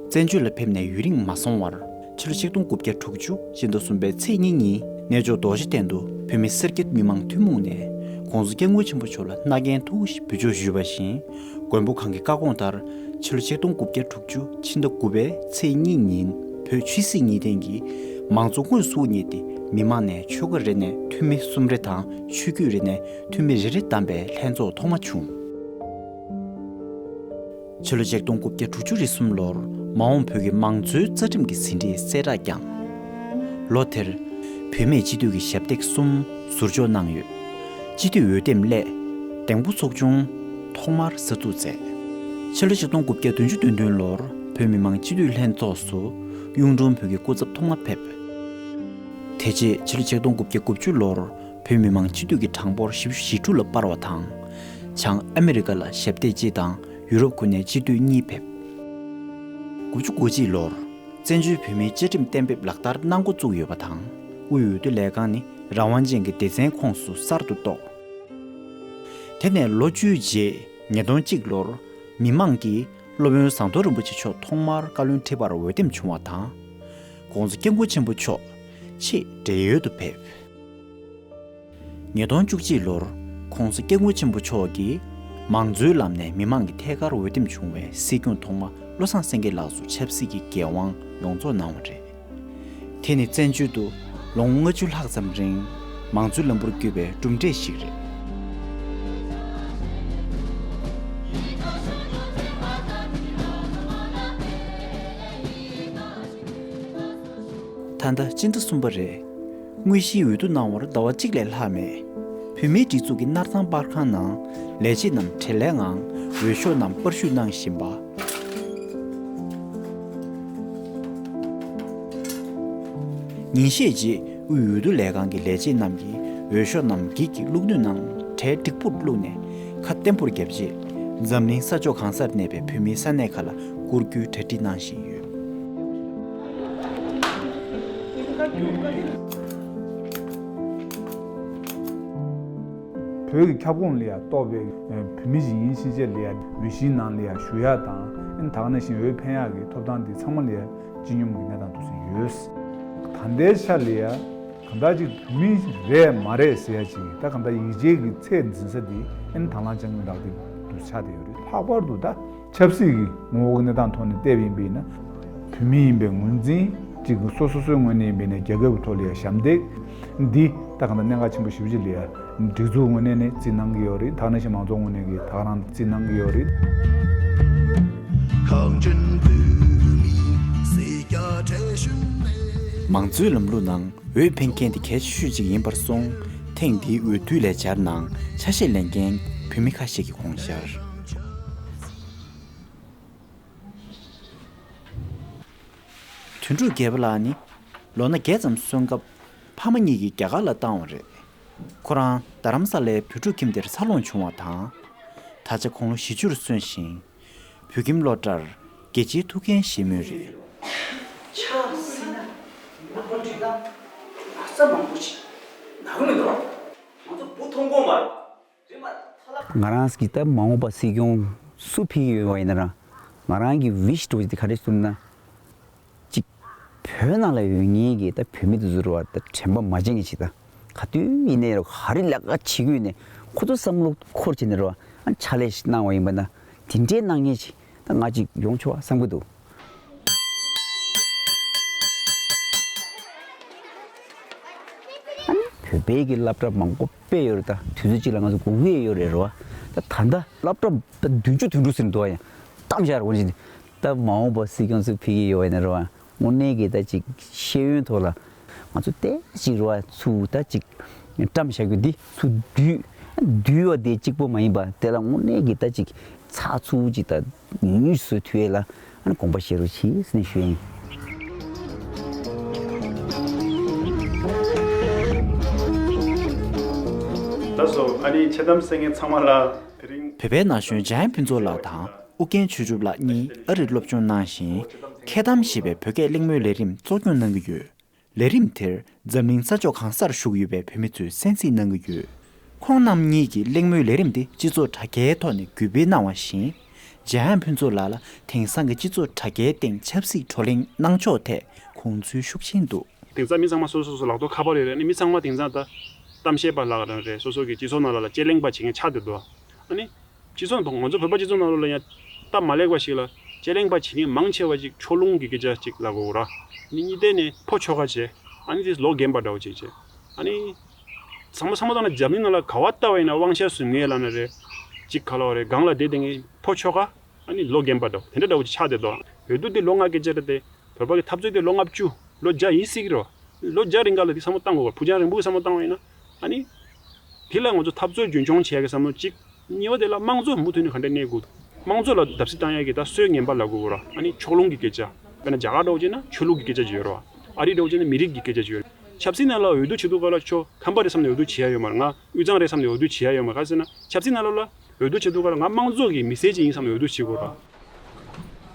བཙན་བྱོལ་ལ་ཕེབས་ནས་ཡུན་རིང་མ་སོང་བར། ཕྱི་ལོ་ཆིག་སྟོང་དགུ་བརྒྱ་དྲུག་ཅུ་ཕྱི་ཟླ་གསུམ་པའི་ཚེས་གཉིས་ཉིན་གནས་མཆོག་རྡོ་རྗེ་གདན་དུ་བོད་མི་སེར་སྐྱ་མི་མང་ཐུན་མོང་ནས་༸གོང་ས་༸སྐྱབས་མགོན་ཆེན་པོ་མཆོག་ལ་མནའ་གན་ཐུགས་བཞེས་འབུལ་ཕྱོགས་ཞུས་པ་བཞིན། མགོན་པོ་གང་གི་བཀའ་དགོངས་ལྟར་ཕྱི་ལོ་ཆིག་སྟོང་དགུ་བརྒྱ་དྲུག་ཅུ་ཕྱི་ཟླ་དགུ་པའི་ཚེས་གཉིས་ཉིན་བོད་ཆོས་སྲིད་གཉིས་ལྡན་གྱི་མང་གཙོ་དངོས་སུ་དབུ་བརྙེས་ཏེ། མི་མང་ནས་ཆོལ་ཁ་རེ་ནས་འཐུས་མི་གསུམ་རེ་དང་ཆོས་བརྒྱུད་རེ་ནས་འཐུས་མི་རེ་རེ་བདམས་པའི་ལྷན་ཚོགས་ཐོག་མ་བྱུང་། ཕྱི་ལོ་ཆིག་སྟོང་དགུ་བརྒྱ་དྲུག་ཅུ་རེ་གསུམ་ལོར་མ་འོངས་བོད་ཀྱི་མང་གཙོའི་རྩ་ཁྲིམས་ཀྱི་ཟིན་བྲིས་གསལ་བསྒྲགས་བསྐྱངས། ལོ་དེར་བུད་མེད་སྤྱི་འཐུས་ཀྱི་ཞབས་སྟེགས་གསུམ་ཟུར་འཇོག་གནང་ཡོད། སྤྱི་འཐུས་འོས་འདེམས་སླད་འདེམས་བསྐོ་ཚོགས་ཆུང་ཐོག་མར་གསར་འཛུགས་མཛད། ཕྱི་ལོ་ཆིག་སྟོང་དགུ་བརྒྱ་བདུན་ཅུ་དོན་བདུན་ལོར་བོད་མི་མང་སྤྱི་འཐུས་ལྷན་ཚོགས་སུ་གཡུང་དྲུང་བོན་གྱི་སྐུ་ཚབ་ཐོག་མ་ཕེབས། དེ་རྗེས་ཕྱི་ལོ་ཆིག་སྟོང་དགུ་བརྒྱ་དགུ་བཅུ་ལོར་བོད་མི་མང་སྤྱི་འཐུས་ཀྱི་གྲངས་འབོར་བཞི་བཅུ་ཞེ་དྲུག་ལ་སྤར་བ་དང་། བྱང་ཨ་མི་རི་ཀ་ལ་ཞབས་སྟེགས་གཅིག་དང་ཡུ་རོབ་ཁུལ་ནས་སྤྱི་འཐུས་གཉིས་ཕེབས། དགུ་བཅུ་གོ་གཅིག་ལོར་བཙན་བྱོལ་བོད་མིའི་བཅའ་ཁྲིམས་གཏན་འབེབས་ལག་བསྟར་གནང་འགོ་བཙུགས་ཡོད་པ་དང་། དབུས་འོས་བསྡུ་ལས་ཁང་ནི་རང་དབང་ཅན་གྱི་སྡེ་ཚན་ཁོངས་སུ་གསར་དུ་གཏོགས། དེ་ནས་ལོ་བཅུའི་རྗེས་ཉིས་སྟོང་གཅིག་ལོར་མི་མང་གིས་སློབ་དཔོན་ཟམ་གདོང་རིན་པོ་ཆེ་མཆོག་ཐོག་མར་བཀའ་བློན་ཁྲི་པར་འོས་འདེམས་བྱུང་བ་དང་། ༸གོང་ས་༸སྐྱབས་མགོན་ཆེན་པོ་མཆོག་ཆེས་བགྲེས་ཡོལ་དུ་ཕེབས། ཉིས་སྟོང་བཅུ་གཅིག་ལོར་༸གོང་ས་༸སྐྱབས་མགོན་ཆེན་པོ་མཆོག་གིས་མང་གཙོའི་ལམ་ནས་མི་མང་གི་ཐད་ཀར་འོས་འདེམས་བྱུང་བའི་སྲིད་སྐྱོང་ཐོག་མ་བློ་བཟང་སེང་གེ་ལགས་སུ་ཆབ་སྲིད་ཀྱི་འགན་དབང་ཡོངས་རྫོགས་གནང་བ་རེད། དེ་ནི་བཙན་བྱོལ་དུ་ལོ་ངོ་ལྔ་བཅུ་ལྷག་ཙམ་རིང་མང་གཙོའི་ལམ་བུར་བསྐྱོད་པའི་གྲུབ་འབྲས་ཤིག་རེད། ད་ལྟ་སྤྱི་ཟླ་གསུམ་པ་རེད། དངོས་གཞིའི་འོས་བསྡུ་གནང་བར་ཟླ་བ་གཅིག་ལས་ལྷག་མེད། བོད་མིའི་སྒྲིག་འཛུགས་ཀྱི་སྣར་ཐང་པར་ཁང་ནང་ལས་བྱེད་རྣམས་བྲེལ་ལས་ངང་འོས་ཤོག་རྣམས་པར་བཤུས་གནང་བཞིན་པ། ཉིན་ཤས་རྗེས་དབུས་འོས་བསྡུ་ལས་ཁང་གི་ལས་བྱེད་རྣམས་ཀྱིས་འོས་ཤོག་རྣམས་འགྱིག་གི་བླུགས་སྣོད་ནང་གྲལ་འགྲིག་པོར་བླུགས་ནས་ཁ་བརྟན་པོར་བརྒྱབ་རྗེས། འཛམ་གླིང་ས་ཕྱོགས་གང་སར་གནས་པའི་བོད་མིའི་ས་གནས་ཁག་ལ་བསྐུར་རྒྱུའི་གྲ་སྒྲིག་གནང་བཞིན་ཡོད། བོད་ཀྱི་ཁྱབ་ཁོངས་ལ་ཡང་གཏོགས་པའི་བོད་མི་ཞིག་ཡིན་ཕྱིན་ཆད་ལ་ཡང་འོས་གཞིའི་ནང་ལ་ཡང་ཞུགས་ཡག་དང་། ཨ་ནི་ད་ག་ནང་བཞིན་འོས་འཕེན་ཡག་གི་ཐོབ་ཐང་འདི་ཚང་མ་ལ་ཡང་སྤྱི་སྙོམས་ཀྱི་གནས་སྟངས་འདུག་སེ་ཡོད། ད་ལྟའི་ཆ་ལ་ཡང་གང་ལྟར་ཅིག་བོད་མི་རེད་མ་རེད་ཟེར་ཡ་ཅིག་ད་གང་ལྟར་ཡིད་ཆེས་ཀྱི་ཚད་འཛིན་ས་འདི་ཨ་ནི་དང་བླངས་དཔྱ་དངུལ་ལག་དེབ་ཏུ་ཆགས་བསྡད་ཡོད་རེད། ལྷག་པར་དུ་ད་ཆབ་སྲིད་ཀྱི་ངོ་བོ་གི་གནས་སྟངས་ཐོག་ནས་བལྟས་པ་ཡིན་པ་ཡིན་ན། བོད་མི་ཡིན་པའི་ངོས་འཛིན་ཅིག་སོ་སོ་སོའི་ངོས་ནས་ཡིན་པ་ཡིན་ན་རྒྱ་གར་གྱི་ཐོག་ལ་ཡ་ཞབས་འདེགས་འདི་ད་གང་ལྟར་གནད་འགག་ཆེན་པོ་ཞེ་པོ་ཅིག་ལ་ཡ་སྒྲིག་འཛུགས་ངོས་ནས་ནི་རྩིས་གནང་གི་ཡོད་རེད། ད་ག་ནང་བཞིན་མང་ཚོགས་ངོས་ནས་ཀྱི་ད་ག་རང་རྩིས་གནང་གི་ཡོད་རེད། མང་གཙོའི་ལམ་ལུགས་ནང་འོས་འཕེན་མཁན་དེ་གལ་ཆེ་ཤོས་ཅིག་ཡིན་པར་སོང་། ཐེངས་འདིའི་འོས་བསྡུ་ལས་འཆར་ནང་ཆ་ཤས་ལེན་མཁན་བོད་མི་ཁ་ཤས་ཀྱིས་དགོངས་འཆར། དོན་གྲུབ་རྒྱལ་པོ་ལགས་ནི་ལོ་ན་བརྒྱད་ཙམ་སོན་སྐབས་ཕ་མ་གཉིས་ཀྱིས་རྒྱ་གར་ལ་བཏང་བ་རེད། ཁོ་རང་རྡ་རམ་ས་ལའི་བོད་ཕྲུག་ཁྱིམ་དེར་འཚར་ལོངས་བྱུང་བ་དང་། ད་ཆ་ཁོང་ལོ་བཞི་བཅུར་སོན་ཞིང་། བོད་ཁྱིམ་སློབ་གྲྭར་རྒྱལ་སྤྱིའི་ཐུགས་འགན་བཞེས་མུས་རེད། ཕྱག་བསིལ་ན་ནག་པོ་འདྲེས་ན་ན་ཚ་མང་པོ་ཞིག་ན་གི་མི་འདུག་ང་ཚོ་བུ་མཐོང་གོང་མར་རེམ་མ་ཐ་ལ། ང་རང་གི་ད་མ་འོངས་པ་སྲིད་སྐྱོང་སུ་ཕེབས་ཀྱི་ཡོད་པ་ཡིན་ན་རང་། ང་རང་གི་ཝིཤ་འདྲ་བོ་ཅིག་དེ་ག་རེ་ཟེར་ན། ཅིག་བོད་ནང་ལ་ཡོད་མཁན་གྱི་ད་བོད་མི་དེ་ཚོ་རེད་བ། ད་དྲན་པ་མ་བརྗེད་མཁན་ཅིག་ད་ག་དུས་ཡིན་ནའི་རེད་བ། ག་རེ་ལས་ཀ་བྱེད་ཀྱི་ཡོད་ནའི་ཁོ་ཚོ་བསམ་བློ་འཁོར་བྱས་ནས་རེད་བ། ཨ་ཕྱག་ལས་ཤིག་གནང་བ་ཡིན་པ་ན་དེ་འདྲའི་གནང་མཁན་ཅིག་ད་ང་ཅིག་ཡོང་ཆོག་པ་བསམ་གྱི་འདུག་ཨ་ནི་བོད་པའི་གི་སློབ་གྲྭ་མང་པོ་དཔེ་ཡོད་རེད། ད་དུས་ཚོད་གཅིག་ལ་ང་ཚོ་སྒུག་གི་ཡོད་རེད་རེད་བ། ད་ད་ལྟ་སློབ་གྲྭ་ད་བདུན་ཅུ་དོན་དྲུག་ཟིན་འདུག་ཡང་གཏམ་བཤད་རེད་འོ་ཅིག་ད་མ་འོངས་པ་སྲིད་སྐྱོང་སུ་ཕེབས་ཀྱི་ཡོད་པ་ཡིན་ན་རེད་བ། དངོས་གནས་ཀྱི་ད་ཅིག་ཤེས་ཡོན་ཐོག་ལ་ང་ཚོ་ཏོག་ཙམ་རེད་བ། ཚུར་ད་ཅིག་བཀྲམ་བཞག་རྒྱུ་འདི་ཚུར་བསྡུས། བསྡུས་པ་དེ་གཅིག་པོ་མ་ཡིན་པ་དེ་ལ་དངོས་གནས་ཀྱི་ད་ཅིག་ཚགས་ཚུད་ཅིག་ད་ཉུང་ཉུང་བཟོ་ཐུབ་ཡས་ལ་ དགོངས་པ་བཞེས་རོགས་གྱིས་ཟེར་ནས་ཞུ་ཡིན། ད་སོ་ཨ་ནི་འཆལ་གཏམ་གསན་མཁན་ཚང་མ་ལ་དེ་རིང་བོད་པའི་ན་གཞོན་འཇམ་དབྱངས་ཕུན་ཚོགས་ལགས་དང་ཨུ་རྒྱན་ཆོས་གྲུབ་ལགས་གཉིས་ཨ་རིར་སློབ་སྦྱོང་གནང་ཞིང་། འཁྱལ་གཏམ་ཞེས་པའི་བོད་སྐད་གླེང་མོལ་ལས་རིམ་གཙོ་སྐྱོང་གནང་གི་ཡོད། ལས་རིམ་དེར་འཛམ་གླིང་ས་ཕྱོགས་གང་སར་བཞུགས་ཡོད་པའི་བོད་མི་ཚོས་གསན་གཟིགས་གནང་གི་ཡོད། ཁོང་རྣམ་གཉིས་ཀྱིས་གླེང་མོལ་ལས་རིམ་དེ་སྤྱི་ཚོགས་དྲ་རྒྱའི་ཐོག་ནས་བརྒྱུད་སྤེལ་གནང་བ་བཞིན། འཇམ་དབྱངས་ཕུན་ཚོགས་ལགས་ལ་དེང་སང་གི་སྤྱི་ཚོགས་དྲ་རྒྱའི་སྟེང་ཆབ་སྲིད་བགྲོ་གླེང་གནང་ཕྱོགས་ཐད་དགོངས་ཚུལ་ཤུགས་ཆེན་འདུག། དེང་སང་མི་ཚང་མ་སོ་སོ་སོ་སོ་ལག་ཐོག་ཁ་པར་ཡོད་རེད། ཨ་ནི་མི་ཚང་མ་དེང་སང་ད་གཏམ་བཤད་པ་ལགས་རང་རེད། སོ་སོ་གི་སྤྱི་ཚོགས་ནང་ལ་ལ་དཔྱད་གླེང་པ་བྱེད་མཁན་ཆགས་བསྡད་འདུག། ཨ་ནི་སྤྱི་ཚོགས་ང་ཚོ་བོད་པ་སྤྱི་ཚོགས་ནང་ལོགས་ལ་ཡང་སྟབས་མ་ལེགས་པ་ཞིག་ལ་དཔྱད་གླེང་པ་བྱེད་མཁན་མང་ཆེ་བ་ཅིག་ཕྱོགས་ལྷུང་གི་སྐད་ཆ་ཅིག་ལབ་དགོས་ར། ཨ་ནི་གཉིས་དེ་ནས་ཕོ་ཁྱོ་ག་བྱས། ཨ་ནི་དེ་ལོ་རྒན་པ་འདྲ་བོ་ཅིག་བྱས། ཨ་ནི་ཚང་མ་ཚང་མ་ལྟ་ན་འཛམ་གླིང་ནང་ལ་ག་བ་ལྟ་བ་ཡིན་ན་དབང་ཆ་ཟིན་མཁན་ལབ་ན་རེད། ཅིག་ག་ལབ་རེད། སྒང་ལ་བསྡད་བསྡད་མཁན་ཕོ་ཁྱོ་ག་ཨ་ནི་ལོ་རྒན་པ་འདྲ་བོ་དེ་འདྲ་འདྲ་བོ་ཅིག་ཆགས་བསྡད་འདུག། འོས་བསྡུ་དེ་ལོ་ལྔ་སྐད་ཆ་རེད་དེ། བོད་པ་གི་འཐབ་རྩོད་དེ་ལོ་ལྔ་བཅུ་ལོ་བརྒྱ་ཡིན་སྲིད་ཀྱི་རེད་བ། ལོ་བརྒྱ་རིང་ག་ལ་དེ་བསམ་བློ་བཏང་དགོས་པ། ཕུགས་རྒྱང་རིང་པོའི་བསམ་བློ་བཏང་བ་ཡིན་ན། ཨ་ནི་དེ་ལ་ང་ཚོ་འཐབ་རྩོད་རྒྱུན་འཁྱོངས་བྱེད་ཡག་གི་བསམ་བློ་གཅིག། གཉིས་པ་དེ་ལ་དམངས་གཙོ་མུ་མཐུད་ནས་ག་འདྲ་གནས་དགོས། དམངས་གཙོ་ལ་བརྡབ་གསིག་བཏང་ཡག་གི་ད་སྲོལ་ངན་པ་ལབ་དགོས་ར། ཨ་ནི་ཕྱོགས་ལྷུང་གི་སྐད་ཆ། དཔེར་ན་རྒྱ་གར་འདྲ་བོ་བྱས་ན་ཆོས་ལུགས་ཀྱི་སྐད་ཆ་ཅིག་ཡོད་ར། ཨ་རི་འདྲ་བོ་བྱས་ན་མི་རིགས་ཀྱི་སྐད་ཆ་ཅིག་ཡོད་ར། ཆབ་སྲིད་ནང་ལ་འོས་བསྡུ་བྱེད་དུས་སྐབས་ལ་ཁྱོད་ཁམས་པ་རེད་བསམ་ནས་འོས་བསྡུ་བྱེད་ཡ་ཡོད་མ་རེད། ང་དབུས་གཙང་རེད་བསམ་ནས་འོས་བསྡུ་བྱེད་ཡ་ཡོད་མ་རེད། ག་རེ་ཟེར་ན་ཆབ་སྲིད་ནང་ལོགས་ལ་འོས་བསྡུ་བྱེད་དུས་སྐབས་ལ་ང་དམངས་གཙོ་གི་མི་སེར་ཅིག་ཡིན་བསམ་ནས་འོས་བསྡུ་བྱེད་དགོས་ར།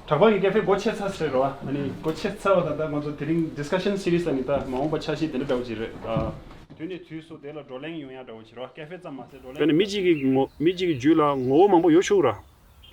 གྲགས་པ་གི་ཀེ་ཧྥེ་སྒོ་ཕྱེ་ཚར་ཟེར་རོ། ཨ་ནི་སྒོ་ཕྱེ་ཚར་བ་དང་ད་ང་ཚོ་དེ་རིང་ཌིས་ཀ་ཤན་སི་རི་ཛི་ལ་ནི་ད་མ་འོངས་པ་འཆར་གཞི་དེ་འདྲ་འདྲ་བོ་ཅིག་རེད། ཨ། དུས་ནས་དུས་སུ་དེ་ལ་བགྲོ་གླེང་ཡོང་ཡ་འདྲ་བོ་ཅིག་རོ། ཀེ་ཧྥེ་ཙམ་མ་ཟད་བགྲོ་གླེང་། དཔེར་ན་མི་གཅིག་གི་ངོ་མི་གཅིག་གི་རྒྱུད་ལ་ངོ་བོ་མང་པོ་ཡོད་ཆོག་ར།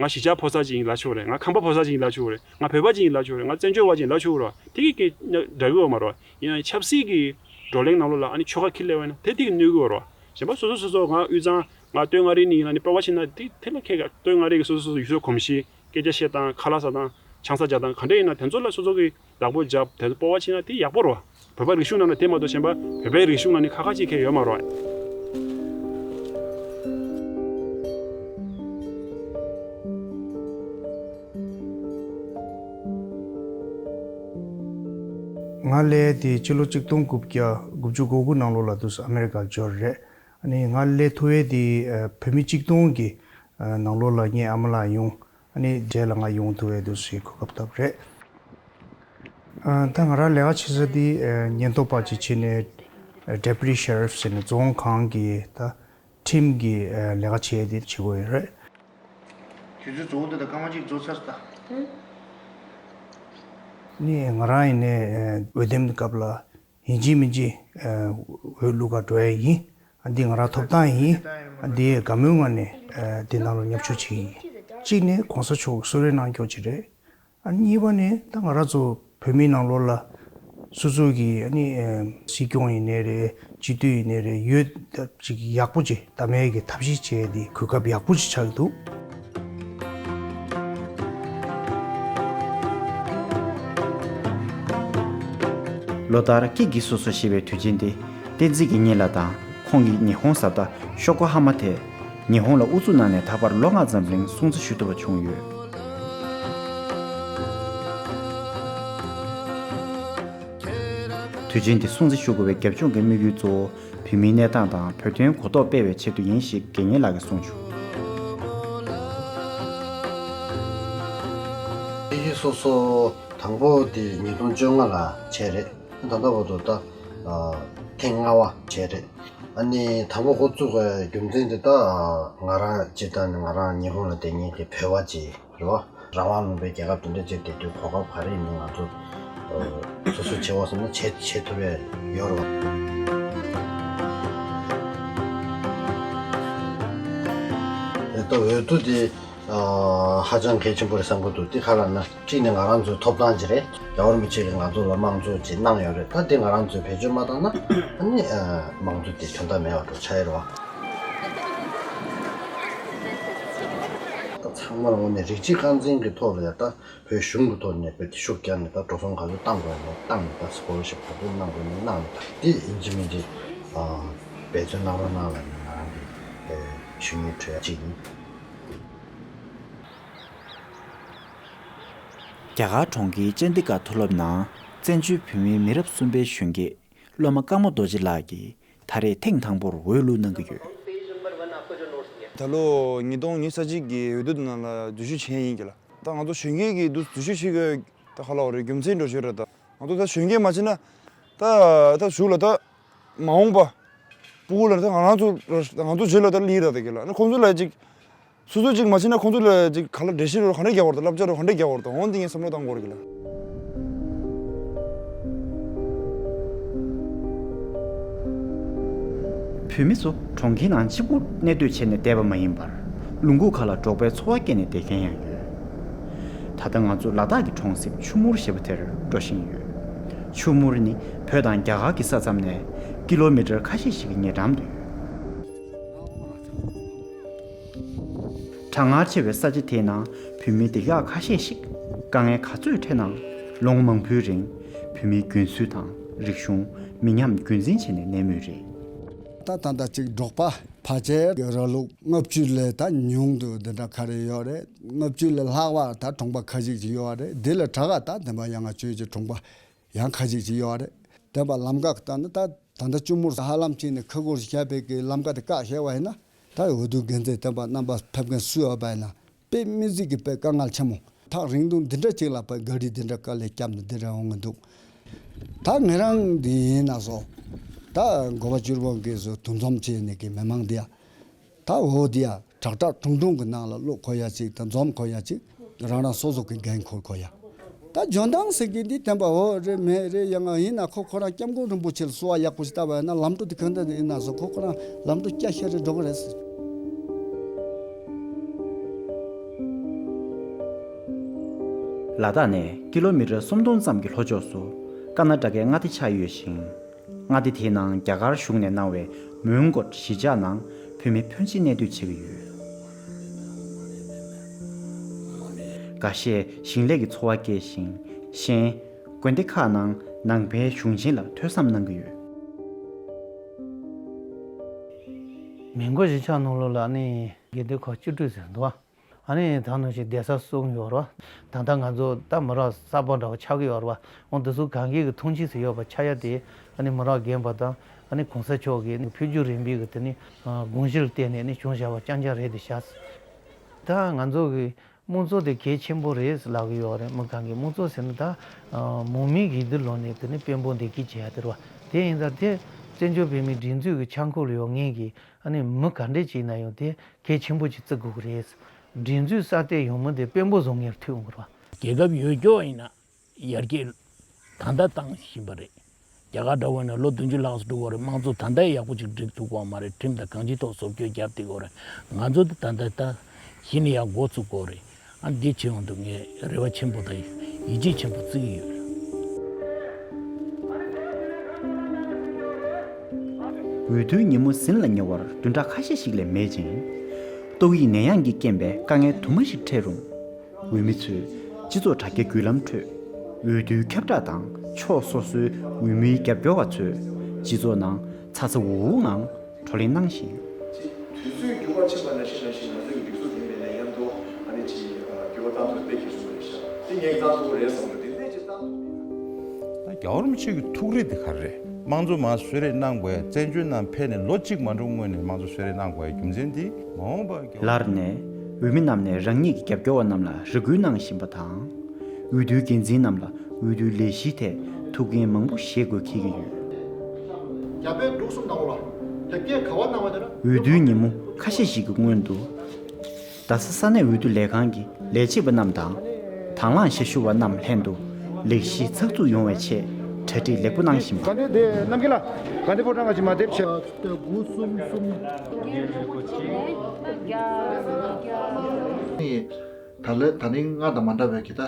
ང་གཞིས་ཆགས་ཕོ་གསར་ཅིག་ཡིན་ལབ་ཆོག་རེད། ང་ཁམས་པ་ཕོ་གསར་ཅིག་ཡིན་ལབ་ཆོག་རེད། ང་བོད་པ་ཅིག་ཡིན་ལབ་ཆོག་རེད། ང་བཙན་བྱོལ་བ་ཅིག་ཡིན་ལབ་ཆོག་ར། དེ་གི་སྐད་འདྲ་གི་ཡོད་མ་རོ། ཡིན་ན་ཆབ་སྲིད་ཀྱི་བགྲོ་གླེང་ནང་ལོགས་ལ་ཨ་ནི་ཆོལ་ཁ་ཁྱེར་སླེབས་པ་ཡིན་ན་དེ་དེ་གི་གནོད་གི་ཡོད་རོ། གཞན་པ་སོ་སོ་སོ་སོ་ང་དབུས་གཙང་ང་སྟོད་མངའ་རིས་ནས་ཡིན་ན་ནི་སྤོབས་པ་ཆེ་ན་དེ་དེ་ལ་ཁྱེད་ཀྱི་སྟོད་མངའ་རིས་ཀྱི་སོ་སོ་སོ་སོ་ཡུལ་སྲོལ་གོམས་གཤིས། སྐད་ཆ་བཤད་སྟངས། ཁ་ལག་ཟ་སྟངས། ཆང་ས་རྒྱག་སྟངས་ག་འདྲ་ཡིན་ན་དེ་ཚོ་ལ་སོ་སོ་གི་བདག་པོ་རྒྱབ། དེ་ཚོ་སྤོབས་པ་ཆེ་ན་དེ་ཡག་པོ་རེད་བ། བོད་པའི་རིག་གཞུང་ནང་ནས་དེ་མ་གཏོགས་གཞན་པ་བོད་པའི་རིག་གཞུང་ནང་ནས་ཁ་ཁ་ཅིག་ཁེལ་ཡོད་མ་རེད་བ། ང་སླེབས་དེ་ཕྱི་ལོ་ཆིག་སྟོང་དགུ་བརྒྱ་དགུ་བཅུ་གོ་དགུ་ནང་ལོགས་ལ་དུས་སུ་ཨ་མེ་རི་ཀར་འབྱོར་རེད། ཨ་ནི་ང་སླེབས་ཐུབ་པ་དེ་ཨ་བོད་མི་ཆིག་སྟོང་གི་ཨ་ནང་ལོགས་ལ་ངའི་ཨ་མ་ལགས་ཡོང་། ཨ་ནི་རྗེས་ལ་ང་ཡོང་ཐུབ་པའི་དུས་སུ་གོ་སྐབས་ཐོབ་རེད། ཨ་ད་ང་རང་ལས་ཀ་བྱེད་ས་དེ་ཨ་ཉེན་རྟོག་པ་ཅིག་བྱས་ནས་ཨ་ཌེ་པུ་ཊི་ཤེ་རིཕ་ཟེར་ནས་རྫོང་ཁང་གི་ད་ཁྲིམས་ཀྱི་ཨ་ལས་ཀ་བྱས་ཏེ་བྱེད་དགོས་ཡོད་རེད། དུས་ཚོད་རྫོགས་འདི་ད་སྐར་མ་གཅིག་རྫོགས་ཚར་སོང་ད། ནི་ང་རང་ཡིན་ནའི་ཨ་འོས་འདེམས་སྐབས་ལ་ཡིན་གཅིག་མིན་གཅིག་ཨ་འོས་བླུག་ག་འགྲོ་ཡ་ཡིན། ཨ་འདི་ང་རང་ཐོབ་ཐང་ཡིན། ཨ་འདི་དགའ་མོས་ངང་ནས་ཨ་འདི་ནང་ལ་མཉམ་ཞུགས་བྱེད་ཀྱི་ཡིན། གཅིག་ནི་གོང་ས་མཆོག་གསོལ་རས་གནང་སྐྱོར་ཅིག་རེད། ཨ་གཉིས་པ་ནི་ད་ང་རང་ཚོ་བོད་མིའི་ནང་ལོགས་ལ་སོ་སོ་གི་ཨ་ནི་ཨ་སྲིད་སྐྱོང་ཡིན་ནའི་རེད། སྤྱི་འཐུས་ཡིན་ནའི་རེད། འོས་ཅིག་ཡག་པོ་ཅིག་བདམས་ཡས་ཀྱི་ཐབས་ཤེས་བྱས་ཏེ་གོ་སྐབས་ཡག་པོ་ཅིག་ཆགས་ཀྱི་འདུག། ལོ་ལྟར་སྐྱིད་ཀྱིས་སོ་སོ་ཞེས་པའི་དུས་ཆེན་འདི་བསྟན་འཛིན་གྱི་གཉིས་ལ་དང་ཁོང་གིས་ཉི་ཧོང་གཟའ་ཟླ་ཤོ་ཀོ་ཧ་མ་ཐེ་ཉི་ཧོང་ལ་དབུ་འཛུགས་གནང་ནས་ད་བར་ལོ་ལྔ་ཙམ་རིང་སྲུང་བརྩི་ཞུ་ཐུབ་པ་བྱུང་ཡོད། དུས་ཆེན་འདི་སྲུང་བརྩི་ཞུ་དགོས་པའི་རྒྱབ་ལྗོངས་ཀྱི་དམིགས་ཡུལ་གཙོ་བོ་བོད་མིའི་གནས་སྟངས་དང་བོད་དོན་གོ་རྟོགས་སྤེལ་བའི་ཆེད་དུ་ཡིན་ཞེས་དགེ་བསྙེན་ལགས་ཀྱིས་གསུངས་བྱུང་། སྐྱིད་ཀྱིས་སོ་སོ་དང་པོ་དེ་ཉིས་སྟོང་བཅོ་ལྔ་ལ་བྱས་རེད། ད་ལྟ་བར་དུ་ད་ཨ་ཐེངས་ལྔ་པ་བྱས་རེད། ཨ་ནི་དང་པོ་འགོ་བཙུགས་པའི་རྒྱུ་མཚན་དེ་ད་ང་རང་སྤྱིར་བཏང་ནས་ང་རང་ཉི་ཧོང་ལ་བསྡད་མཁན་གྱི་བོད་པ་ཅིག་རེད་བ། རང་དབང་ལུང་པའི་རྒྱལ་ཁབ་དེ་འདྲ་ཅིག་བསྡད་དུས་གོ་སྐབས་ག་རེ་ཡིན་ན་ང་ཚོ་ཨ་སོ་སོས་བྱེད་དགོས་བསམ་ན་བྱེད་བྱེད་ཐུབ་ཡས་ཡོད་རེད་བ། དེ་ལྟ་འོས་བསྡུ་དེ་ཨ་ཧ་ཅང་གལ་ཆེན་པོ་རེད་བསམ་གྱི་འདུག། དེ་ག་རེ་ལབ་ན་གཅིག་ནས་ང་རང་ཚོའི་ཐོབ་ཐང་ཅིག་རེད། རྒྱལ་བ་རིན་པོ་ཆེ་གིས་ང་ཚོ་ལ་དམངས་གཙོ་ཅིག་གནང་ཡོད་རེད། ད་དེ་ང་རང་ཚོས་བེད་སྤྱོད་མ་བཏང་ན་ཨ་ནི་ཨ་དམངས་གཙོ་དེ་དོན་དག་མེད་པ་འདྲ་ཆགས་ཡོད་རེད་བ། ད་ཚང་མར་དངོས་གནས་རིགས་གཅིག་རྐང་འཛིན་གྱི་ཐོག་ལ་ཡ་ད་བོད་གཞུང་གི་ཐོག་ནས་བོད་དེ་ཤུགས་རྒྱག་ནས་ད་འགྲོ་སོང་ག་ཚོད་བཏང་དགོས་ན་བཏང་ནས་ད་སི་ཀོ་ལར་ཤིབ་ག་ཚོད་གནང་དགོས་ན་གནང་ནས་ད་དེ་ཡིན་གཅིག་མིན་གཅིག་ཨ་འབད་བརྩོན་གནང་རོགས་གནང་ལབ་ནས་ང་རང་གི་ཨ་ཞུ་སྙན་འཕྲོད་ཡ་གཅིག་ཡིན། རྒྱ་གར་གྲོང་ཁྱེར་ཅན་ཌི་གྷར་མཐོ་སློབ་ནང་བཙན་བྱོལ་བོད་མིའི་མི་རབས་གསུམ་པའི་གཞོན་སྐྱེས་སློབ་མ་ཀརྨ་རྡོ་རྗེ་ལགས་ཀྱིས་ད་རེས་ཐེངས་དང་པོར་འོས་བླུགས་གནང་གི་ཡོད། ད་ལོ་ཉིས་སྟོང་ཉི་ཤུ་རྩ་གཅིག་གི་འོས་བསྡུ་ནང་ལ་འཛུལ་ཞུགས་བྱས་ཡིན་གྱི་ལ། ད་ང་ཚོ་གཞོན་སྐྱེས་ཀྱི་འདུ་འཛུལ་ཞུགས་བྱེད་དགོས་ད་ཧ་ལ་བ་རེད། རྒྱུ་མཚན་འགྲོ་ཤེས་རེད། ད་ང་ཚོ་ད་གཞོན་སྐྱེས་མ་བྱེད་ན་ད་ད་གཞུག་ལ་ད་མ་འོངས་པ་ཕྲུ་གུ་ལ་ད་ང་རང་ཚོ་ང་ཚོ་རྗེས་ལ་ད་ལི་ར་ད་གི་ལ་ནི་ཁོང་ཚོ་ལ་ཅིག་སོ་སོ་གཅིག་མ་བྱས་ན་ཁོང་ཚོ་ལ་གཅིག་ག་ལ་འགྲེལ་བཤད་རོ་ག་འདྲ་རྒྱག་བར་དང་བསླབ་བྱ་རོ་ག་འདྲ་རྒྱག་བར་དང་འོན་ཏེ་ངས་བསམ་བློ་བཏང་དགོས་རེད་ལ། བོད་མི་ཚོ་གྲོང་ཁྱེར་ནང་གཅིག་པུ་གནས་སྡོད་བྱས་ནས་བསྡད་པ་མ་ཡིན་པར་ལུང་ཁུག་ཁག་ལ་འབྲོག་པའི་འཚོ་བ་སྐྱེལ་ནས་བསྡད་མཁན་ཡང་ཡོད། ད་ལྟ་ང་ཚོ་ལ་དྭགས་ཀྱི་གྲོང་གསེབ་ཆུ་མུར་ཞེས་པ་དེར་འགྲོ་བཞིན་ཡོད། ཆུ་མུར་ནི་བོད་དང་རྒྱ་གར་གྱི་ས་མཚམས་ནས་ཀི་ལོ་མི་ཊར་ཁ་ཤས་ཤིག་གི་ཉེ་འགྲམ་དུ་ཡོད། གྲང་ངར་ཆེ་བའི་ས་ཆ་དེའི་ནང་བོད་མི་སྡེ་ཁག་ཁ་ཤས་ཤིག་དཀའ་ངལ་ག་ཚོད་འཕྲད་ནའང་ལོ་ངོ་མང་པོའི་རིང་བོད་མིའི་རྒྱུན་སྲོལ་དང་རིག་གཞུང་མི་ཉམས་རྒྱུན་འཛིན་བྱས་ནས་གནས་མུས་རེད། ད་ད་ལྟ་ཅིག་འབྲོག་པ་ཕལ་ཆེར་ར་ལུག་ལྔ་བཅུ་ལས་ད་ཉུང་དུ་འདི་འདྲ་ག་རེ་ཡོད་རེད། ལྔ་བཅུ་ལས་ལྷག་པ་ད་གྲོང་པ་ཁ་ཤས་ཅིག་ཡོད་རེད། འདི་ལས་དྲག་ག་ད་བདེན་པ་ཡང་ང་ཆོས་ཀྱི་གྲོང་པ་ཡང་ཁ་ཤས་ཅིག་ཡོད་རེད། བདེན་པ་ལམ་ཀ་ལྟ་ན་ད་ད་ལྟ་ཆུ་མུར་ཧ་ལམ་ཅིག་ནས་ཁ་སྒོར་བཞག་པའི་གི་ལམ་ཀ་དེ་བཀག་བཞག་པ་ཡིན་ན་ད་འོས་བསྡུ་འགན་འཛིན་བསྟན་པ་རྣམ་པ་ཕེབས་མཁན་སུ་ཡོད་པ་ཡིན་ན་དཔེ་མི་སྲིད་ཀྱི་དཔེ་དཀའ་ངལ་ཆེན་མོ། ཐག་རིང་ཐུང་འདི་འདྲ་ཅིག་ལ་དཔེ་ག་རི་འདི་འདྲ་དཀའ་ལས་བརྒྱབ་ནས་འདི་འདྲ་འོང་གི་འདུག་ད་ངེད་རང་འདི་ཡིན་ན་སོ་ད་འགོ་པ་བཅུ་པོ་གིས་སོ་འདུ་འཛོམས་བྱས་ནས་གི་མི་མང་འདི་ཡ། ད་འོ་དེ་ཡ་དྲག་དྲག་ཁྲུང་ཁྲུང་གི་ནང་ལ་བླུག་གོ་ཡ་ཅིག་དང་འཛོམས་གོ་ཡ་ཅིག་རང་རང་སོ་སོ་གི་འགན་འཁུར་གོ་ཡ། ད་འཇོན་ཐང་ཟེར་གི་འདི་བསྟན་པ་འོ་རེད་མེད་རེད་ཡང་ཡིན་ན་ཁོ་ཁོ་རང་སྐྱབས་མགོན་རིན་པོ་ཆེ་ལ་གསོལ་བ་ཡག་པོ་ཞིག་བཏབ་པ་ཡིན་ན་ལམ་འགྲོ་དེ་གང་འདྲ་ཡིན་ན་སོ་ཁོ་ཁོ་རང་ལམ་འགྲོ་སྐྱ་ཤ་རེ་འགྲོ་གི་རེད་ཟེར། ལ་དྭགས་ནས་ཀི་ལོ་མི་ཊར་སུམ་སྟོང་ཙམ་གྱི་ལྷོ་ཕྱོགས་སུ་ཀར་ན་ཊ་ཀའི་མངའ་སྡེ་ཆགས་ཡོད་ཅིང་། མངའ་སྡེ་དེའི་ནང་རྒྱ་གར་གཞུང་ནས་གནང་བའི་མོན་གྷོ་གཞིས་ཆགས་ནང་བོད་མི་ཕོན་ཆེ་གནས་སྡོད་བྱེད་ཀྱི་ཡོད། འགའ་ཤས་ཞིང་ལས་ཀྱི་འཚོ་བ་སྐྱེལ་ཞིང་གཞན་དགོན་སྡེ་ཁག་ནང་ནང་པའི་གཞུང་ཆེན་ལ་ཐོས་བསམ་གནང་གི་ཡོད། མོན་གྷོ་གཞིས་ཆགས་ནང་ལོགས་ལ་ནི་དགེ་འདུན་ཁག་བཅུ་དྲུག་ཟེར་འདུག་ཨ་ནི་ད་ནང་བཞིན་གདན་ས་གསུམ་ཡོད་རེད་བ། ད་ལྟ་ང་ཚོ་ད་མི་རབས་གསར་པ་འདྲ་བོ་ཆགས་ཀྱི་ཡོད་རེད་བ། འོ་འདི་ཚོ་གང་གི་གི་ཐུགས་རྗེ་ཟེར་ཡོད་པ་ཆགས་ཡ་དེ་ཨ་ནི་མི་རབས་རྒན་པ་དང་ཨ་ནི་གོང་ས་མཆོག་གི་ནི་ཕུལ་རྒྱུ་རིམ་པའི་གི་དེ་ནི་དགོངས་གཞི་ལ་བརྟེན་ནས་ནི་བྱུང་བཞག་པ་རྐྱང་རྐྱང་རེད་དེ་བཞག་ད་ང་ཚོ་གི་དམངས་གཙོ་དེ་གལ་ཆེན་པོ་རེད་ལབ་ཀྱི་ཡོད་རེད། མི་གང་གི་དམངས་གཙོ་ཟེར་ན་ད་མང་མོས་ཀྱི་འདི་ལོ་ནས་དེ་ནི་དཔོན་པོ་འདེགས་སྐྱེལ་བྱེད་ཡ་དེ་རེད་བ། དེ་ཡིན་ཙང་དེ་བཙན་བྱོལ་བོད་མིའི་སྒྲིག་འཛུགས་ཀྱི་འཆར་འགོད་ལ་ཡོད་ངེས་ཀྱི་ཨ་ནི་མི་ག་འདྲས་ཅིག་ཡིན་ན་ཡང་དེ་གལ་ཆེན་པོ་ཅིག་བརྩི་དགོས་ཀྱི་རེད། སྒྲིག་འཛུགས་གསར་གཏོད་ཡོང་མི་དེ་དཔོན་པོ་བཟང་ངན་ལ་ཐུག་ཡོང་གི་རེད་བ། རྒྱལ་ཁབ་ཡོད་རྒྱུ་ཡིན་ན་ཡར་རྒྱས་ད་ལྟ་བཏང་བཞིན་པ་རེད། རྒྱ་གར་འདྲ་བོ་ཡིན་ན་ལོ་བདུན་ཅུ་ལྷག་ཙམ་འགྲོ་གི་རེད། དམངས་གཙོ་ད་ལྟ་ཡག་པོ་ཅིག་སྒྲིག་ཐུབ་ཀྱི་མ་རེད། ཁྲིམས་དང་གང་ཅིའི་ཐོག་བཟོ་བཅོས་བརྒྱབ་བསྡད་ཀྱི་རེད། ང་ཚོ་དེ་ད་ལྟ་ད་གཞི་ནས་ཡར་འགོ་ཚུགས་དགོས་རེད། ཨ་འདི་བྱེད་ཡོང་དུས་ངས་རེ་བ་ཆེན་པོ་དང་ཡིད་ཆེས་ཆེན་པོ་བརྩི་གི་ཡོད། འོས་བསྡུའི་ཉིན་མོ་ཟིན་ལ་ཉེ་བར་བདུན་ཕྲག་ཁ་ཤས་ཤིག་ལས་མེད་ཅིང་། ཏོག་དབྱིབས་ནད་ཡམས་ཀྱི་རྐྱེན་པས་དཀའ་ངལ་དུ་མ་ཞིག་འཕྲད་རུང་། འོས་མི་ཚོས་སྤྱི་ཚོགས་དྲ་རྒྱའི་བརྒྱུད་ལམ་ཁྲོད་འོས་བསྡུའི་ཁྱབ་བསྒྲགས་དང་ཕྱོགས་སོ་སོའི་འོས་མིའི་རྒྱབ་སྐྱོར་བ་ཚོས་སྤྱི་ཚོགས་ནང་ཚ་ཚ་འུར་འུར་ངང་བགྲོ་གླེང་གནང་ཞིང་། དུས་ཚོད་འགྱུར་བ་ཕྱིན་པ་ནང་བཞིན་ནང་བཞིན་ང་ཚོའི་སྒྲིག་འཛུགས་དེ་ནས་ནད་ཡམས་ཐོག་ཨ་ནི་ཅིག་འགྱུར་བ་གཏང་ཐུབ་པའི་གལ་ཆེན་པོ་རེད་ཤག་དེ་ངས་གཏང་ཐུབ་པ་རེད་བསམ་འདུག་དེ་ནས་ཅིག་གཏང་ཐུབ་པ་ཡིན་ན། རྒྱལ་བ་རིན་པོ་ཆེ་གི་ཐུགས་རེ་དེ་ག་རེ་རེད། དམངས་གཙོ་མར་གསོལ་རས་གནང་དགོས། བཙན་བྱོལ་ནང་ཕེབས་ནས་ལོ་གཅིག་མ་འགྲོ་སྔོན་ནས་དམངས་གཙོ་གསོལ་རས་གནང་དགོས་པའི་རྒྱུ་མཚན་དེ་མ་འོངས་པར་རྒྱལ་བ། ལར་ནས་འོས་མི་རྣམས་ནས་རང་ཉིད་ཀྱི་རྒྱབ་སྐྱོར་བ་རྣམས་ལ་རེ་སྐུལ་གནང་བཞིན་པ་དང་། འོས་བསྡུའི་འགན་འཛིན་རྣམས་ལ་འོས་བསྡུའི་ལས་གཞིའི་ཐད་ཐུགས་འགན་མང་པོ་བཞེས་དགོས་འཁེལ་གྱི་ཡོད། རྒྱ་བལ་འབྲུག་གསུམ་ནང་ལ་ལེགས་སྐྱེས་ག་བ་གནང་བ་དེ་ལ། འོས་བསྡུའི་ཉིན་མོ་ཁ་ཤས་ཤིག་གི་སྔོན་དུ། རྡ་ས་ས་གནས་འོས་བསྡུ་ལས་ཁང་གི་ལས་བྱེད་པ་རྣམས་དང་། དང་བླངས་ཞབས་ཞུ་བ་རྣམས་ལྷན་དུ་ལས་གཞི་ཚགས་ཚུད་ཡོང་བའི་ཆེད་གྲ་སྒྲིག་ལེགས་པོ་གནང་བཞིན་པ། ག་འདི་དེ་རྣམ་རྒྱལ་ལགས། ག་འདི་ཕོ་བྲང་ག་ཅི་མ་དེབ་ཆེ། དགུ་གསུམ་གསུམ། ད་ལན་ད་ནི་སྔར་དང་མ་འདྲ་བའི་གི་ད་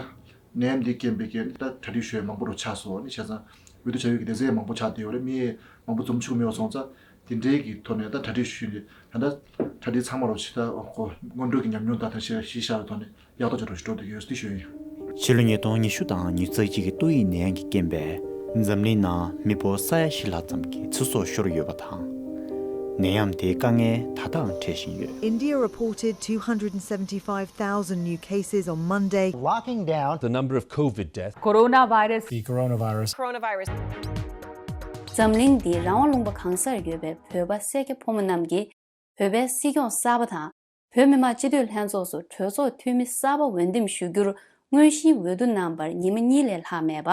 ནད་ཡམས་འདི་རྐྱེན་པས་གི་ད་གྲ་སྒྲིག་ཞུ་ཡ་མང་པོ་རུ་ཆགས་སོང་ནི་བྱས་ཙང་འོས་བསྡུ་བྱ་ཡུལ་གི་སྡེ་ཚན་མང་པོ་ཆགས་བསྡད་ཡོད་རེད། མི་མང་པོ་འཛོམས་ཆོག་མེད་པ་སོང་ཙང་དེ་འདྲའི་གི་ཐོག་ནས་ད་གྲ་སྒྲིག་ཞུས་ནས་ད་ལྟ་གྲ་སྒྲིག་ཚང་མ་རུ་ཕྱི་ད་ཁོ་སྔོན་འགྲོ་གི་ཉམས་མྱོང་དང་ད་གཞི་གཞི་བཞག་པའི་ཐོག་ནས། ཡག་ཐག་ཆོད་འགྲོ་འགྲོ་འདུག་ཡོད་ཟེར་ཞུ་ཡིན། ཕྱི་ལོ་ཉིས་སྟོང་ཉི་ཤུ་དང་ཉི་ཤུ་རྩ་གཅིག་གི་ཏོག་དབྱིབས་ནད་ཡམས་ཀྱི་རྐྱེན་པས་འཛམ་གླིང་ནང་མི་འབོར་ས་ཡ་བཞི་ལྷག་ཙམ་གྱི་ཚེ་སྲོག་ཤོར་ཡོད་པ་དང་། ནད་ཡམས་དེའི་དཀའ་ངལ་ད་ལྟའང་འཕྲད་བཞིན་ཡོད། India reported two hundred seventy-five thousand new cases on Monday. Locking down the number of COVID deaths. Coronavirus. The coronavirus. Coronavirus. འཛམ་གླིང་འདིའི་རང་དབང་ལུང་པ་གང་སར་ཡོད་པའི་བོད་པ་སེར་སྐྱ་ཕོ་མོ་རྣམས་ཀྱིས། བོད་པའི་སྲིད་སྐྱོང་གསར་པ་དང་ བོད་མི་མང་སྤྱི་འཐུས་ལྷན་ཚོགས་སུ་གྲོས་ཚོགས་འཐུས་མི་གསར་པ་འོས་འདེམས་ཞུ་རྒྱུར་དངོས་གཞིའི་འོས་བསྡུ་གནང་བར་ཉི་མ་གཉིས་ལས་ལྷག་མེད་པ།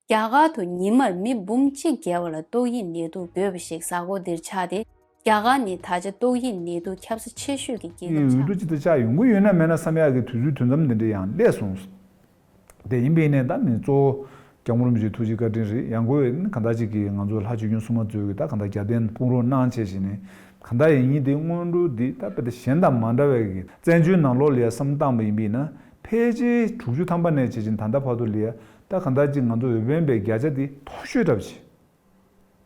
རྒྱ་གར་དུ་ཉི་མར་མི་འབུམ་གཅིག་བརྒལ་བ་ལ་ཏོག་དབྱིབས་ནད་དུག་འགོས་པ་ཞིག་གཟའ་འཁོར་འདིར་ཆགས་ཏེ། རྒྱ་གར་ནི་ད་ཆ་ཏོག་དབྱིབས་ནད་དུག་ཁྱབ་ས་ཆེ་ཤོས་ཀྱི་རྒྱལ་ཁབ་ཆགས། འོས་བསྡུ་ཅིག་ཏུ་ཆགས་ཡོང་གི་ཡོད་ན་མེད་ན་བསམ་ཡག་གི་དུས་ཚོད་དུས་མཚམས་འདི་འདྲ་ཡང་སླེབས་སོང་། དེ་ཡིན་པའི་ནས་ད་མི་གཙོ་བོ་སྐྱབས་མགོན་རིན་པོ་ཆེ་ཐུགས་རྗེ་བཀའ་དྲིན་རེད། ཡང་སྒོས་ནི་གང་ལྟར་ཅིག་གིས་ང་ཚོ་ལྷ་ཆོས་སྐྱོང་སྲུང་མ་གཙོས་ཀྱི་ད་གང་ལྟར་རྒྱབ་རྟེན་དཔུང་རོགས་གནང་བྱས་བྱས་ནས་གང་ལྟར་ཡིན་ཉིན་དེ་སྔོན་འགྲོ་འདི་ད་དཔེ་ད་གཞན་དང་མ་འདྲ་བའི་གི་བཙན་བྱོལ་ནང་ལོགས་ལ་ཡ་བསམ་བཏང་བ་ཡིན་པས་ན། ཕལ་ཆེར་དྲུག་ཅུ་ཐམ་པ་ནས་བྱས་ཅིང་ད་ལྟ་བར་དུ་ལ་ཡ་ད་གང་ལྟར་ཅིག་ང་ཚོ་འོས་འཕེན་པའི་བརྒྱ་ཆ་འདི་མཐོ་ཤོས་འདྲ་པོ་ཅིག་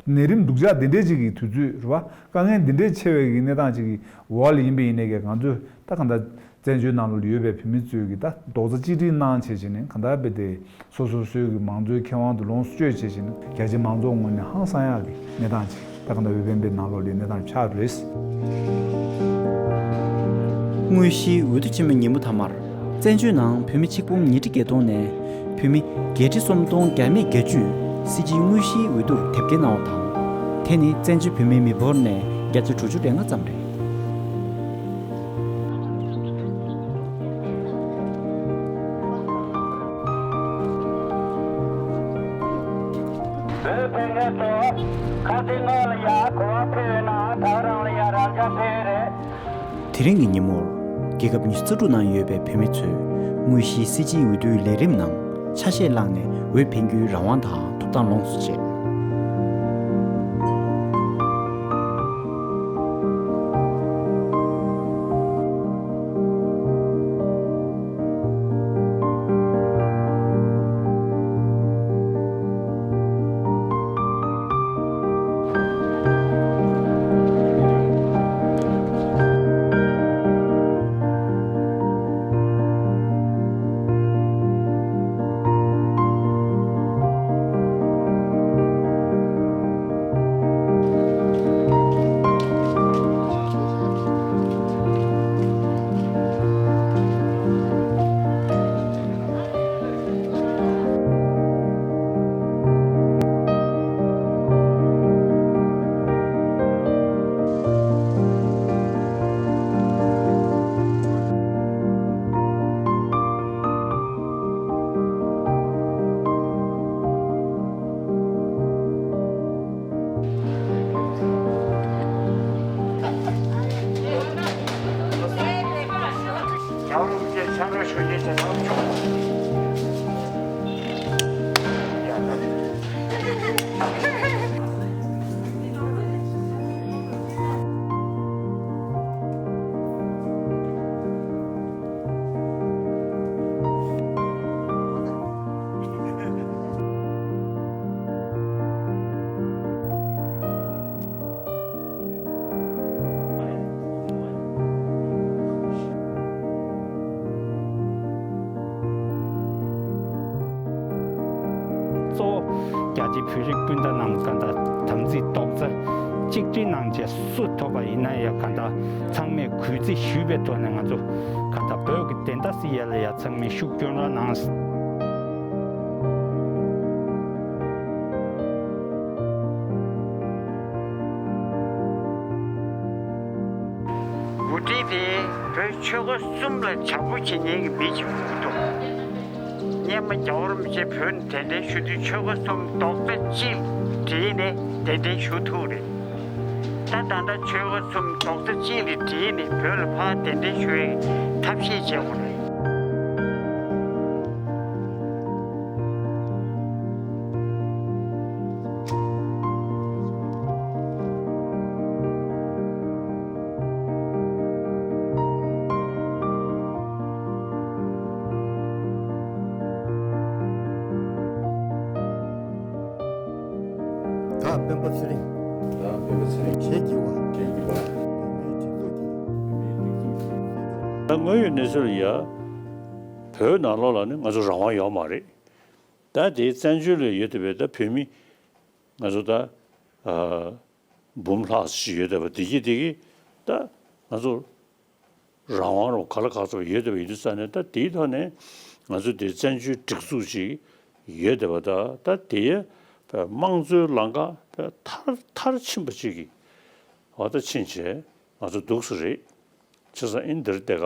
ནད་རིམས་སྡུག་ཅག་འདི་འདྲའི་ཅིག་གི་དུས་ཚོད་རེད་བ། དཀའ་ངལ་འདི་འདྲའི་ཆེ་བའི་གི་གནས་སྟངས་ཅིག་གི་འོག་ལ་ཡིན་པ་ཡིན་ནའི་གི་ང་ཚོས་ད་གང་ལྟར་བཙན་བྱོལ་ནང་ལོགས་ལ་ཡོད་པའི་བོད་མི་ཚོས་གི་ད་རྡོག་རྩ་གཅིག་སྒྲིལ་གནང་བྱས་བྱས་ནས་གང་ལྟར་དཔེ་དེ་སོ་སོ་སོའི་གི་མང་གཙོའི་ཁེ་དབང་དུ་ལོངས་སུ་སྤྱོད་བྱས་བྱས་ནས་རྒྱ་ཆེ་མང་ཚོགས་ངོས་ནས་ཧང་སང་ཡག་གི་གནས་སྟངས་ཅིག་ད་གང་ལྟར་འོས་འཕེན་པའི་ནང་ལོགས་ལ་གནས་སྟངས་ཆགས་རེད། དངོས་གཞིའི་འོས་བསྡུ་ཆེན་མོའི་ཉིན་མོ་མཐའ་མར། བཙན་བྱོལ་ནང་བོད་མི་ཆིག་འབུམ་ཉིས་ཁྲི་བརྒྱད་སྟོང་ནས་བོད་མི་བརྒྱད་ཁྲི་སུམ་སྟོང་བརྒྱ་མེད་བརྒྱད་ཅུས་སྲིད་སྤྱིའི་དངོས་གཞིའི་འོས་བསྡུར་དེབ་སྐྱེལ་གནང་བ་དང་། དེ་ནི་བཙན་བྱོལ་བོད་མིའི་མི་འབོར་ནས་བརྒྱ་ཆ་དྲུག་ཅུ་རེ་ལྔ་ཙམ་རེད། བོད་ཕན་ཁེ་ཚོ་ཁ་སང་ང་ལ་ཡ་གོ་བ་ཕུལ་ཡོད་ན་ད་རང་ལ་ཡ་རང་འཇགས་ཕུལ་རེད། དེ་རིང་གི་ཉིན་མོར་རྒྱལ་ཁབ་ཉི་ཤུ་རྩ་དྲུག་ནང་ཡོད་པའི་བོད་མི་ཚོས་དངོས་གཞིའི་སྲིད་སྤྱིའི་འོས་བསྡུའི་ལས་རིམ་ནང་ཆ་ཤས་བླངས་ནས་འོས་འཕེན་རྒྱུའི་རང་དབང་དང་ཐོབ་ཐང་ལོངས་སུ་སྤྱད། གཙོ་བོ་རྒྱ་ཆེའི་བོད་རིགས་སྤུན་ཟླ་རྣམས་ག་འདྲ་དམ་ཚིག་རྡོག་རྩ་གཅིག་སྒྲིལ་གནང་བྱས་སུ་ཐོབ་པ་ཡིན་ན་ཡང་ག་འདྲ་ཚང་མས་གུས་བརྩི་ཞུས་པའི་ཐོག་ནས་ང་ཚོ་ག་འདྲ་བོད་ཀྱི་བདེན་མཐའ་སེལ་ཡ་ལ་ཡ་ཚང་མས་ཤུགས་སྐྱོན་རོགས་གནང་། འགོ་ཁྲིད་དེ་བོད་ཆོལ་ཁ་གསུམ་ལ་བྱམས་པོ་བྱེད་མཁན་གྱི་མི་ཞིག་དགོས་འདུག་སྔོན་མ་རྒྱལ་བ་རིན་པོ་ཆེ་བོད་ནས་གདན་འདྲེན་ཞུ་དུས་ཆོལ་ཁ་གསུམ་རྡོག་རྩ་གཅིག་སྒྲིལ་ནས་གདན་འདྲེན་ཞུ་ཐུབ་རེད། ད་ད་ལྟ་ཆོལ་ཁ་གསུམ་རྡོག་རྩ་གཅིག་ལ་སྒྲིལ་ནས་བོད་ལ་ཕར་གདན་འདྲེན་ཞུ་ཡའི་ཐབས་ཤེས་བྱེད་དགོས་རེད། ད་སྤེན་པ་ཚེ་རིང་། ད་སྤེན་པ་ཚེ་རིང་། གཞས་སྒྱེད་པ། གཞས་སྒྱེད་པ། བོད་མིའི་སྒྲིག་འཛུགས་ཀྱི། བོད་མིའི་སྒྲིག་འཛུགས་ཀྱི། ད་དངོས་ཡོད་གནས་ཚུལ་ལ་ཡ། བོད་ནང་ལོགས་ལ་ནི་ང་ཚོ་རང་དབང་ཡོད་མ་རེད། ད་དེ་བཙན་བྱོལ་ལ་ཡོད་བསྡད་པའི་ད་བོད་མི་ང་ཚོ་ད་ཨ་འབུམ་ལྷག་ཞིག་ཡོད་བསྡད་པ་དེ་གྱིས་དེ་གིས་ད་ང་ཚོ་རང་དབང་རུ་ག་ལ་ག་ཚོད་ཡོད་བསྡད་པ་ཡིན་དུས་ཙང་ནས་ད་དེའི་ཐོག་ནས་ང་ཚོ་དེ་བཙན་བྱོལ་སྒྲིག་འཛུགས་ཅིག་ཡོད་བསྡད་པ་ད་ད་དེ་དམངས་གཙོའི་ལམ་ཁ་མཐར་མཐར་ཕྱིན་པ་ཅིག་གི་འོ་ད་ཕྱིན་བྱས་ང་ཚོ་འདུག་སེ་རེད། བྱས་ཙང་ཨེ་འདིར་དེ་ག་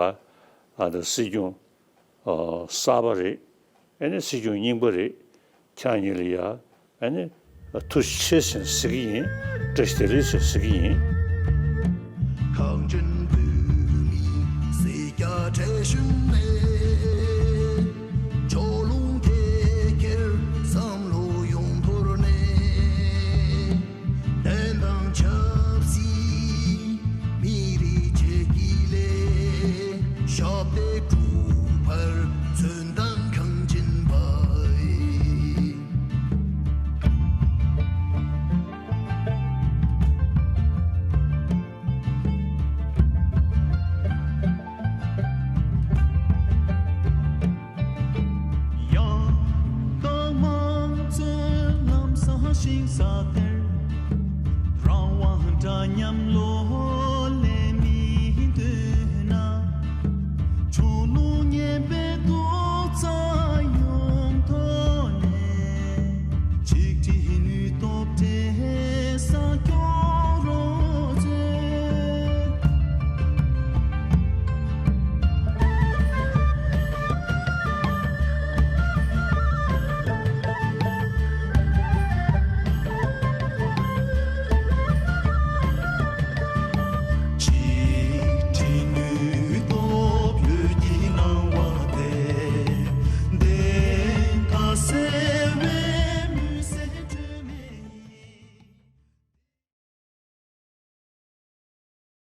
ཨ་ད་སྲིད་སྐྱོང་ཨ་གསར་པ་རེད། ཨེ་ནི་སྲིད་སྐྱོང་རྙིང་པ་རེད། ཁྱེད་གཉིས་ལ་ཡ་ཨེ་ནི་ཐུགས་རྗེ་ཆེ་ཟེར་ཟེར་གྱི་ཡིན། བཀྲ་ཤིས་བདེ་ལེགས་ཟེར་ཟེར་གྱི་ཡིན། གངས་ཅན་བོད་མིའི་སྲིད་རྒྱལ་བགྲེས་གཞོན་ལས། ཕྱོགས་ལྷུང་དེ་ཁྱེར་བསམ་བློ་ཡོངས་དོར་ནས། བདེན་དང་ཆབ་སྲིད་མི་རིགས་གཅིག་གི་ལས། ཞབས་འདེགས་སྒྲུབ་པར་མཚོན་དང་གངས་ཅན་པ། ཡ། རྟག་མ་རྩོད་ལམ་བཟང་ཞིང་ས་དེར། རང་དབང་འདྲ་མཉམ་བློ།